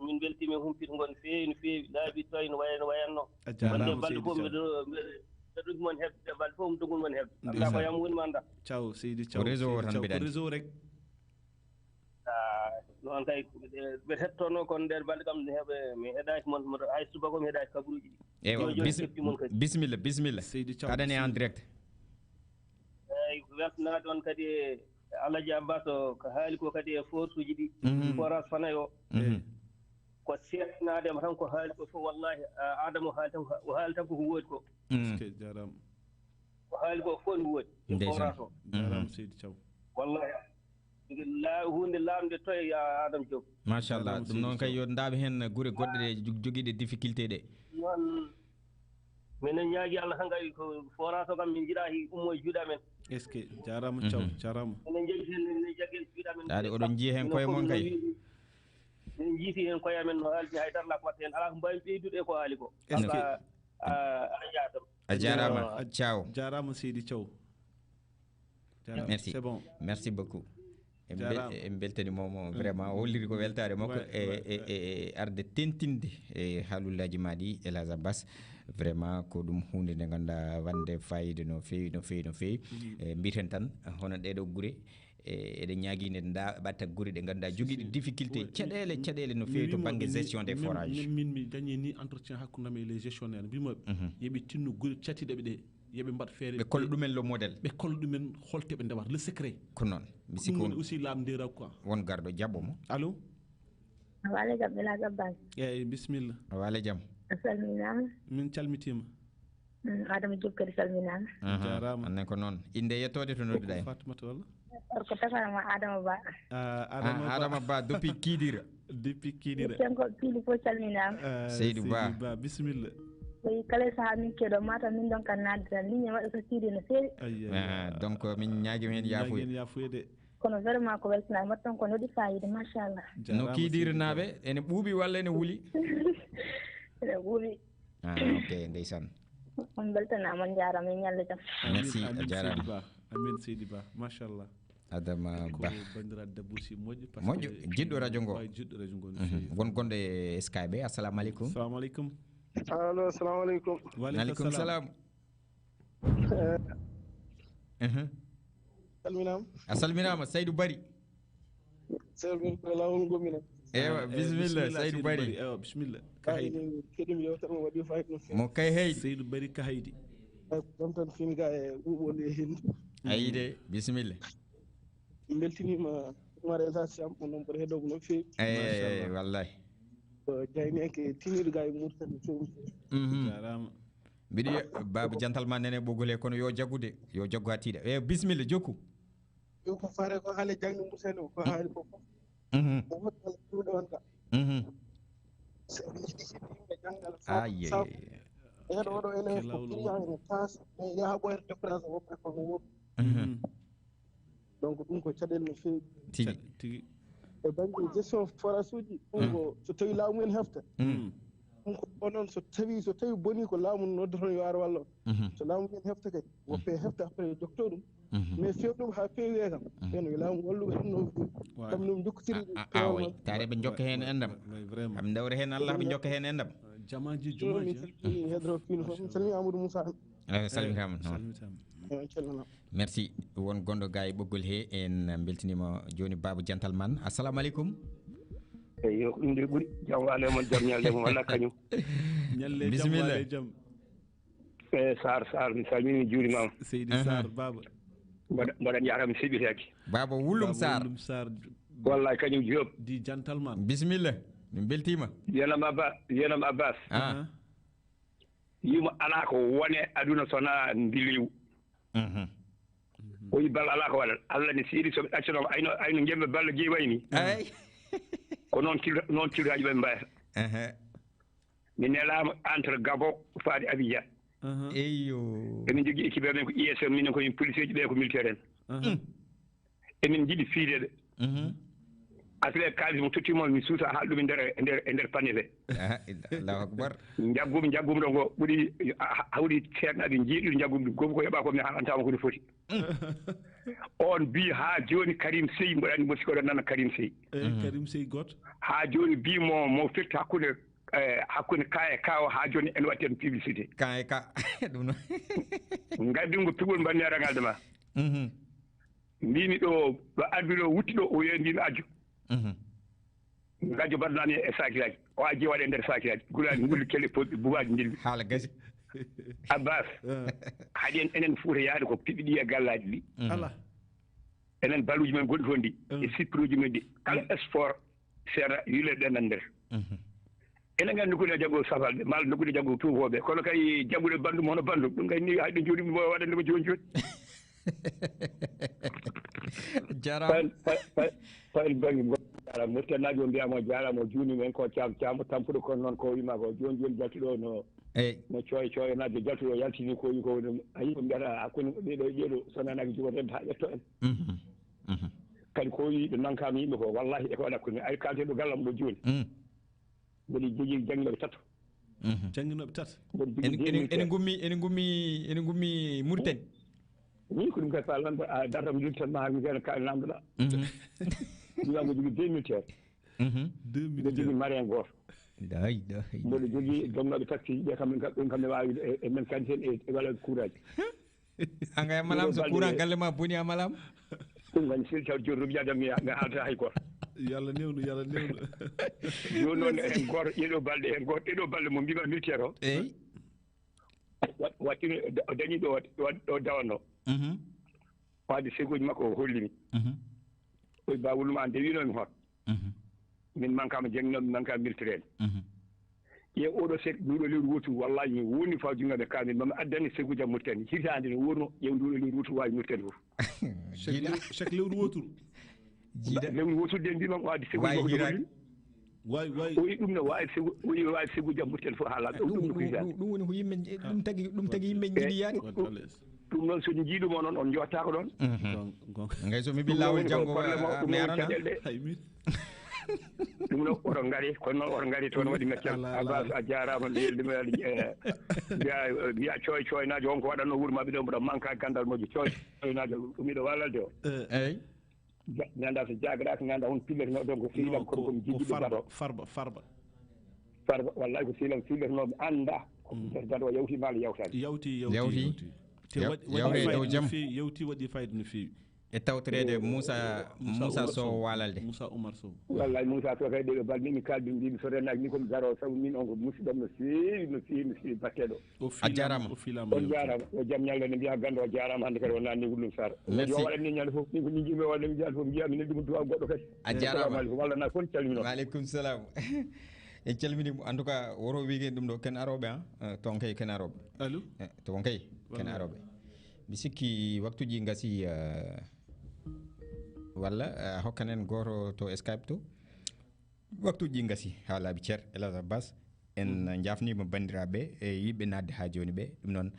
Min mbeltiima e humpito ngo no feewi, no feewi, laaɓi toy no waya-, no wayanno. A jaaraama, wonde balɗe Seydi fof Thiaw. Mbeɗo, mbeɗo, mbeɗo ɗum mon heɓde, balɗe fof mi dogum mon heɓde. Ndeysaan. Anndaa ko yam woni ma anndaa. Thiaw, Seydi Thiaw, ko réseau o Seydi tan Thiaw, mbiɗa ko anndi. Réseau rek. Ah, noon kay, ɓe, ɓe heɗotoo kono nder balɗe kam, mi heɓa, mi heɗaaki mon, mi, hay subaka mi heɗaaki kabaruuji ɗi. Ewa, jooni, jooni bis-, kefti mon kadi. Bisimilla, bisimilla. Seydi Thiaw, aɗa nani en bisimilla. Direct. Eeyi, weltanaade on kadi e Alhaji Abbas o, ko haali ko kadi e force uji ɗi. Mhm. Forage Fanay o. Mhm. Ko seeɗnaade ma tan ko haali ko fof, wallahi, a-, Adama o haali tan, o haali tan ko ko woodi ko. Mm. Eskey, jaaraama. Ko haali ko fof no woodi. Ndeysaan. Forage o. Jaaraama, mhm, Seydi Thiaw. Wallahi. Nde la-, huunde laamnde toye, ya Adama Diop. Machallah. Jaaraama, ɗum Seydi noon kay Thiaw. Yo ndaaɓe heen gure goɗɗe ɗe jog-, jogiiɗe difficulté ɗe. Noon, minen ñaagi Allah tan kay ko forage o kam min njiɗaa hi ummo e juuɗe amen. Eskey, jaaraama Thiaw, mhm, jaaraama. Minen njaagi heen, minen njaagi heen juuɗe amen. Ɗaade oɗon njiya heen koye mon kay. Minen njiiti heen koye amen no haaldi hay dara alaa ko waɗta heen, alaa ko mbaawi ɓeydude e ko haali ko. Eskey. Allah, ah, Alhaji Adama. A jaaraama, a Thiaw. Jaaraama Seydi Thiaw. Jaaraama. Merci. C'est bon. Merci beaucoup. En bel-, jaaraama, en mbeltaniima mo vraiment, o holliri ko weltaare makko. Ouais, e, ouais, e, ouais. E, e arde tentinde e haalullaaji maa ɗi, El Hadj Abbas. Vraiment, ko ɗum huunde nde ngannduɗaa wonde faayiida no feewi, no feewi, no feewi. Mhm. E, mbiten tan, hono ɗeeɗo gure, e, eɗen ñaagii nde nda-, ɓatta gure ɗe ngannduɗaa jogiiɗe difficulté, caɗeele, caɗeele no feewi to bannge gestion des forages. Min, min, min mi dañi ni entretien hakkunde am e les gestionnaires. Mbima ɓe, mhm, yo ɓe tinno gure catiiɗe ɓe ɗe. Yo ɓe mbaɗ feere. Ɓe kolla ɗumen le modèle. Ɓe kolla ɗumen holto ɓe ndewata, le secret. Ko noon. Mi sikki ɗum woni aussi laamu ndeera quoi. Won garɗo jaɓɓo mo. Allo? Wa aleykum, El Hadj Abbas. Eeyi, bisimilla. Wa aleykum. A salminaama. Min calmitiima. Mm, Adama Diop kadi salminaama. Aha. Jaaraama. Anne ko noon. Innde e yettoode to nodduɗaa e? Fatimata walla? Ko tafarama Adama Ba. Ah, Adama Ba. Ah, Adama Ba, depuis Kidira. Depuis Kidira. Ken ko Kili fof calminaama. Ah, Seydou Ba. Seydou Ba, bisimilla. Eyi, kala e sahaa min keɗo, mataw min ɗon kan naatde tan, ligne waɗa so tiiɗi no feewi. Ayi, ayi, ah, ayi. Donc, min ñaagima heen yaafuya. Ñaagi heen yaafuya de. Kono vraiment ko weltanaade, mbaɗ tan ko no waɗi faayiida, machallah. No jaaraama Kidira Seydou naaɓe, Ba. Ene ɓuuɓi walla ene wuli? Ene ɓuuɓi. Ah, ok, ndeysaan. On mbeltanaama, on njaaraama, e ñallu jam. Amin, merci, amin, a jaaraama. Seydi Ba. Amin, Seydi Ba. Machallah. Adama Ba. Ko banndiraaɗo debbo aussi moƴƴo, par ce que moƴƴo, jiɗɗo radio ngo. Waawi jiɗɗo radio ngo no feewi. Mhm. Won gonɗo e Skype. Assalamu aleykum. Assalamu aleykum. Allo, assalamu aleykum. Wa aleykum salam. Eh. Mhm. Salminaama. A salminaama, Saydou Bari. Seydi Bari ko laawol ngomina. Ewa, ah, eh, bisimilla, bisimilla, Saydou Bari. Ewa, bisimilla. Ka haydi. Keɗimi yewtere mo waɗi fayida no feewi. Mo kay haydi. Seydou Bari ka haydi. Ay, ko ɗon tan fini ga e ɓuuɓol e hendu. Ayi de, bisimilla. Mbeltiniima Oumar El Hadj Thiam, onon mboɗo heɗoo ko no feewi. Eey, machallah. Wallahi. Ko jayneeke tiniiɗo ga e Mauritanie feewi. Mhm. Jaaraama. Mbiɗo yiya Baaba Jantal ma nene ɓoggol he, kono yo jaggu de, yo jaggu haa tiiɗa. Eey, bisimilla, jokku. Ɗum ko faare ko haale jaŋde Mauritanie o, ko haali ko fof. Mhm. Ko woni kala ɗum ɗo wonta. Mhm. So mi yiɗi yimɓe janngal fof, ayi, ayi, sabu ayi. Ɓeeɗo waɗo élève ko client ene taas, mais yaha ɓooyata découragé woɓɓe ko no woɗɗi. Mhm. Donc ɗum ko caɗeele no feewi. Tigi. Tigi. E bannge gestion forage uji, ɗum ko so tawi laamu en hefta. Mm. Ɗum ko onon so tawi, so tawi boni ko laamu noddoton yo ar wallo. Mhm. So laamu en hefta kadi, woppe hefta après docteur ɗum. Mhm. Mais feewɗum haa feewi e kam. Mhm. Ɓen yo laamu wallu ɓe ɗum no feewi. Kam ɗum jokkitiri. Ah, ah, ah, oui. Taare ɓe jokka heen enɗam. Oui, vraiment. Kam ndewre heen Allah ɓe jokka heen enɗam. Jamaaji, jumaaji, min calmini heɗotooɓe fof. Machallah. Min calmini Amadou Moussa. Eh, salmitaama noon. Salmitaama. Eh, calmina. Merci. Won gonɗo ga e ɓoggol he, en mbeltiniima jooni Baaba Jantal Man. Assalamu aleykum. Eyyo, ko ɗum de ɓuri. Jam waale mon, jam ñalle mon, walla kañum. Ñalle jam, bisimilla. Waale jam. Eh, Sarr, Sarr, mi salmini, mi juurima. Seydi Sarr, Baaba. Mbaɗa, mbaɗa jaaraama, mi seɓɓitaaki. Baaba Wulum Sarr. Wulum Sarr. Wallahi, kañum Diop. Di Jantal Man. Bisimilla. Min mbeltiima. Yenam Abba-, Yenam Abbas. Ah. Aha. Yimo alaa ko wone aduna so wonaa mbilewu. Mhm. O wi bal alaa ko waɗat. Allah ne seedi so ɓe ɗaccanooma ayno, ayno njemɓe balla jeyi wayni. Ay. Ko noon til-, noon tilgaaji ɓe mbayata. Ehe. Mi nelaama entre Gabon faade Abidjan. Aha. Eyyo. Emin njogii équipe amen ko I S M, minen ko min policier ji, ɓe ko militaire en. Aha. Mm. Emin njiɗi fiideɓe. Mhm. Affaire kaalis mo totti mo, mi suusa haa ɗum e nder, e nder, e nder panne fe. Ah, Allahu Akbar. Njaggumi, njaggumi ɗo ngo ɓuri, ha-, hawri seeɗnaaɓe njiiɗi njaggumi ɗum. Goomu ko yoɓa ko mi haalantama ko no foti. Mm. On bi haa jooni Karim Sey, mboɗo anndi mboɗo sikki oɗon nana Karim Sey. Eh, mhm. Karim Sey gooto. Haa jooni bi mo, mo firti hakkunde, eh, hakkunde ka e ka o, haa jooni en waɗi heen publicité. Ka e ka. Ɗum noon. Ngaddi ngo pigol mbanni e ragal ma. Mhm. Mbimi ɗo, ɗo arbi ɗo, wutti ɗo, o wiya mbimi ajju. Mhm. Ngajjo mbaɗanami e sakiraaji. O ajji waɗa e nder sakiraaji. Gulaali ngulli kelle poɗɗi bubaji ndilli. Haala gasi. Abbas. Eh. Haɗi en enen Fuuta yaade ko piɓi ɗi e gallaji ɗi. Mhm. Ala. Enen baluuji men gonɗi toon ɗi, e sippiruuji men ɗi, kala sport seeɗa yule ɓe nan nder. Enen nganndi nokkuuji jaggu safalɓe, maa nokkuuji jaggu tuufooɓe, kono kay jaggude banndum hono banndum, ɗum kay ni hay ɓe njooɗi mo waɗande mo jooni jooni. Jarama. Fayil bangi goɗɗo jarama, murtanaajo o mbiyama o jarama, o juuni men ko cam cam o tampuɗo, kono noon ko wima ko jooni jooni jaltuɗo no, eyyi, no cooyo cooyo najo jaltuɗo yaltini ko wi ko woni, ayi ko mbiyata hakkunde ɓeɗo ƴeeɗo sonanaji jogotede ha ƴetto en. Kadi ko wi ɓe mankama yimɓe ko wallahi e ko waɗa hakkunde, ay kalteɗo gallam ɗo jooni. Mboɗo jogii jannginooɓe tato. Jannginooɓe tato. Mboɗo jogii deux mille. Ene ngummi, ene ngummi, ene ngummi Mauritanie. Min ko ɗum kadi so Allah dartam yiltan ma mi gana ka namdoɗa. Ɗum am jogii deux mille terre. Deux mille. Mboɗo jogii marien gooto. Day day. Mboɗo jogii jonnooɓe taxi ɓe kam ɓen kam ɓe waawi e men kadi heen e wala courage. An kay a malaama so courant galle ma boni a malaama. Ɗum kadi so taw joni ruɓi adam mi mi haalata hay gooto. Yo Allah newnu, yo Allah newnu. Jooni noon en gooto ɗeɗo balɗe en gooto ɗeɗo balɗe mo mbima militaire o. Eyyi. Waɗ- waɗtino o dañi ɗo waɗ- waɗ- ɗo dawanno. Waɗde segoji makko o hollimi. Oy bawulum an de winomi hoto. Min mankama janginoɓe mankama miltirede. Ƴeew oɗo sek nduɗo lewru wotu wallahi mi woni faw jungaɓe kamin mami addani segu jam murtani hitande no wonno ƴeew nduɗo lewru wotu wawi murtani fof. Chek lewru woturu. Jiida. Lewru wotu de mbimam wadi segu Wawi jam hiiraade. Wawi wawi. O wi ɗum no wawi segu o wi wawi segu jam murtani fof ha laaɓa ɗum ɗum no ko hitande. Ɗum woni ko yimɓe ɗum tagi ɗum tagi yimɓe jiɗi yaade. Wadde Allah es. Ɗum noon so jiiɗumo noon on jottako ɗon. Gon- gon- Ngay so mi ɓi lawol janngo Problème o ɗum mi woni arana. Caɗele ɗe. Hay min. Ɗum noon oɗo ngari kono noon oɗo ngari toon waɗi meccel. Abbas a jarama mi yeldima mbiya mbiya coy coynajo on ko waɗanno wuuro mabɓe ɗo mboɗo manque a gandal moƴƴo coy coynajo ɗum miɗo wallalde o. Eyyi. Ganda so jagraki ganda on pillete no ɗon ko fiilam ko kono komi ko jijjiɗo farba gaɗo farba farba. Farba wallahi ko fiilam fillete noon anda ko pillete gaɗo o yawti maalo yawtani. Yawti yawti Yawti. Yawti. Te Yaw- waɗi waɗi yawre fayida dow no jam. Feewi yawti waɗi fayida no feewi. E tawtoreede Moussa Moussa Sow Walalde. Moussa Oumar Sow. Wallay Moussa Sow kay ɗeɗo balɗe mi kaldi mbimi so renaji ni komi garo sabu min on ko musidɗam no feewi no feewi no feewi batteɗo. O A jarama. O filama On jarama o jam ñalde ne mbiya gando o jarama hande kadi o nanni wullum sara. Merci. Yo waɗan ni ñande fof min ko min jimɓe waɗan mi ñande fof mbiya minen ɗum duwa goɗɗo kadi. A jarama. Walla na kon calmino. Waaleykum salam. En calmini mo en tout cas woro weekend ɗum ɗo ken aroɓe ha. Eh, toon kay ken aroɓe. Allo. Eh, toon kay ken aroɓe. Mi sikki waktuji gasi eh, walla eh, hokkanen goto to Skype to. Waktuji gasi ha laabi cer Elhadj Abbas en jafnima bandiraɓe e yiɓɓe nadde ha joni ɓe ɗum noon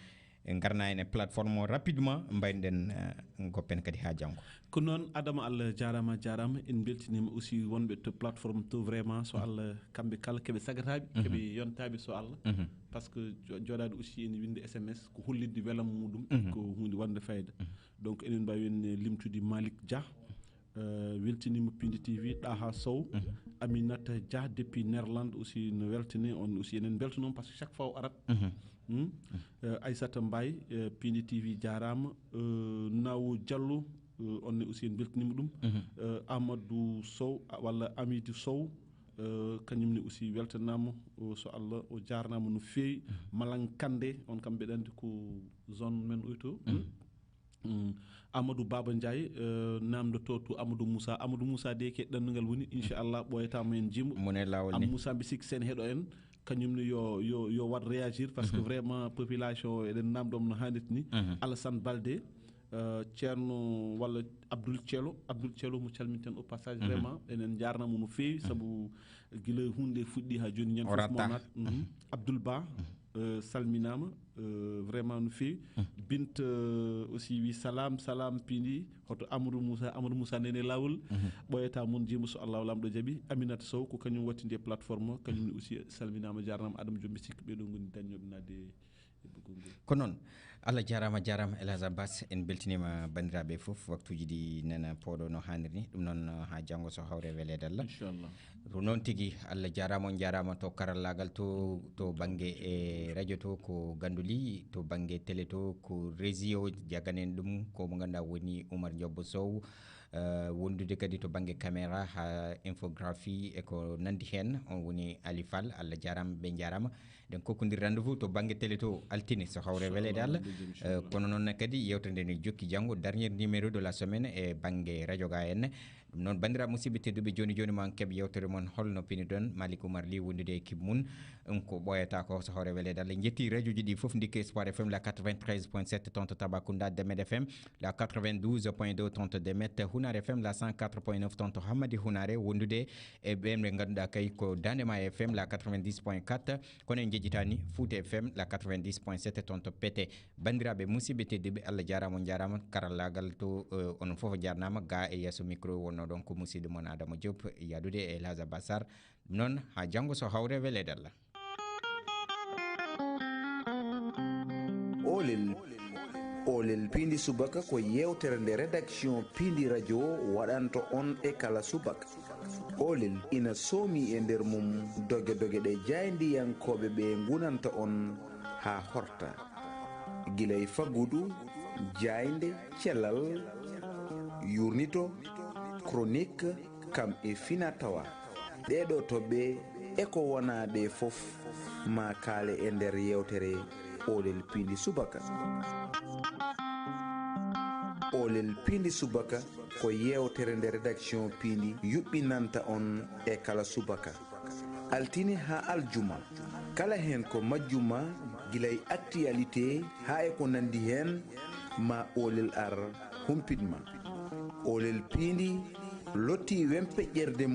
en garna en e plateforme o rapidement mbaynoɗen eh, goppen kadi ha janggo. Ko noon Adama Allah jarama jarama en beltinima aussi wonɓe to plateforme to vraiment so Allah kamɓe kala keɓe sagataɓe keɓe yontaɓe so Allah. Par ce que jo- joɗaɗo aussi ene winde S M S ko hollitde welam muɗum ko hunde wonde fayida. Donc enen mbawi en limtude Malick Dia. Eh, weltinima Pindi T V Ɗaha Sow. Aminata Dia depuis Nerlande aussi no weltini on aussi enen beltanoma par ce que chaque fois o arat. Hmm? Eh, Aissata Mbaye eh, Pindi T V jarama. Eh, Nawo Diallo eh, on ne aussi en beltinima ɗum. Eh, Amadou Sow a- walla Amidou Sow. Eh, kañum ne aussi weltanama o, so Allah o jarnama no fewi. Malang Kande on kam mbeɗa andi ko zone men oyto. Mm. Amadou Baba Ndiaye eh, namdoto to Amadou Moussa. Amadou Moussa de ke ɗannungal woni inchallah ɓoyatama en jimbo. Mone lawol Am ni. Moussa mbi sikki sen heɗo en kañum ne yo yo yo wat réagir par ce que vraiment population o eɗen namdom no hannirta ni. Alassane Balde eh, ceerno walla Abdoul Thielo Abdoul Thielo mo calminten au passage vraiment enen jarnama no fewi sabu gila hunde fuɗɗi ha joni ñande O fof mo ratta. Naat. Mhm. Abdoul Ba eh, salminama eh, vraiment no fewi. Bint eh, aussi wi salam salam Pindi hoto Amadou Moussa Amadou Moussa nene lawol. Ɓoyata mon jimo so Allah lamɗo jaaɓi Aminata Sow ko kañum wattidi e plateforme o kañum ne aussi salminama jarnama Adama Diom mbi sikki ɓeɗo goni dañoɓe nadde e ɓoggol ngol. Ko noon Allah jarama jarama Elhadj Abbas en beltinima bandiraɓe foof waktuji ɗi nana pooɗo no hanniri ni ɗum noon ha janggo so hawre welede Allah. Inchallah. Ɗum noon tigi Allah jarama on jarama to karallagal to to banggue e radio to ko Ganduli to banggue télé to ko régie o jaganen ɗum ko mo ganduɗa woni Oumar Diop Sow. Eh, wondude kadi to banggue caméra ha infographie e ko nandi hen on woni Ali Fall Allah jarama ɓe jarama. Eɗen kokkondir rendez-vous to bannge télé to altine, so hawre weleede Allah. Eh, kono noon kadi, yewtere nde ne jokki janngo, dernier numéro de la semaine e bannge radio ga en. Ɗum noon, banndiraaɓe musidɓe tedduɓe, jooni jooni ma en keɓ yewtere mon, holno pini ɗon Malik Oumar Ly wondude e équipe mum. Ɗum ko ɓooyata ko, so hawre weleede Allah. Njetti radio ji ɗi fof, ndikki Espoir F M la quatre-vingt-treize point sept tonto Tambacounda, Demed F M la quatre-vingt-douze point deux tonto Demed, Hunar F M la cent quatre point neuf tonto Hammadi Hunare, wondude e ɓen ɓe ngannduɗaa kay ko Daande Maayo F M la quatre-vingt-dix point quatre. Kono en njejjitaani Fouta F M la quatre-vingt-dix point sept tonto Pete. Banndiraaɓe musidɓe tedduɓe, Allah jaaraama, on njaaraama, karallaagal to, eh, onon fof njaarnaama, ga e yeeso micro wonnoo ɗon ko musidɗo mon Adama Diop, yaadude e El Hadj Abbas Sarr. Ɗum noon, haa janngo so hawre weleede Allah. Oolel. Oolel Piindi Subaka ko yewtere nde rédaction Piindi Radio waɗanta on e kala subaka. Oolel ina soomi e nder mum doge doge ɗe jaayndiyankooɓe ɓe ngunanta on haa horta. Gila e faggudu, jaaynde, cellal, yurnito, chronique, kam e fina tawa. Ɗee ɗoo toɓɓe e ko wonaa ɗee fof ma kaale e nder yewtere Oolel Piindi Subaka. Oolel Piindi Subaka ko yewtere nde rédaction Piindi yuɓɓinanta on e kala subaka. Altine haa aljuma. Kala heen ko majjuma, gila e actualité haa e ko nanndi heen, ma Oolel ar humpit ma. Oolel Piindi lotti wempeƴƴerde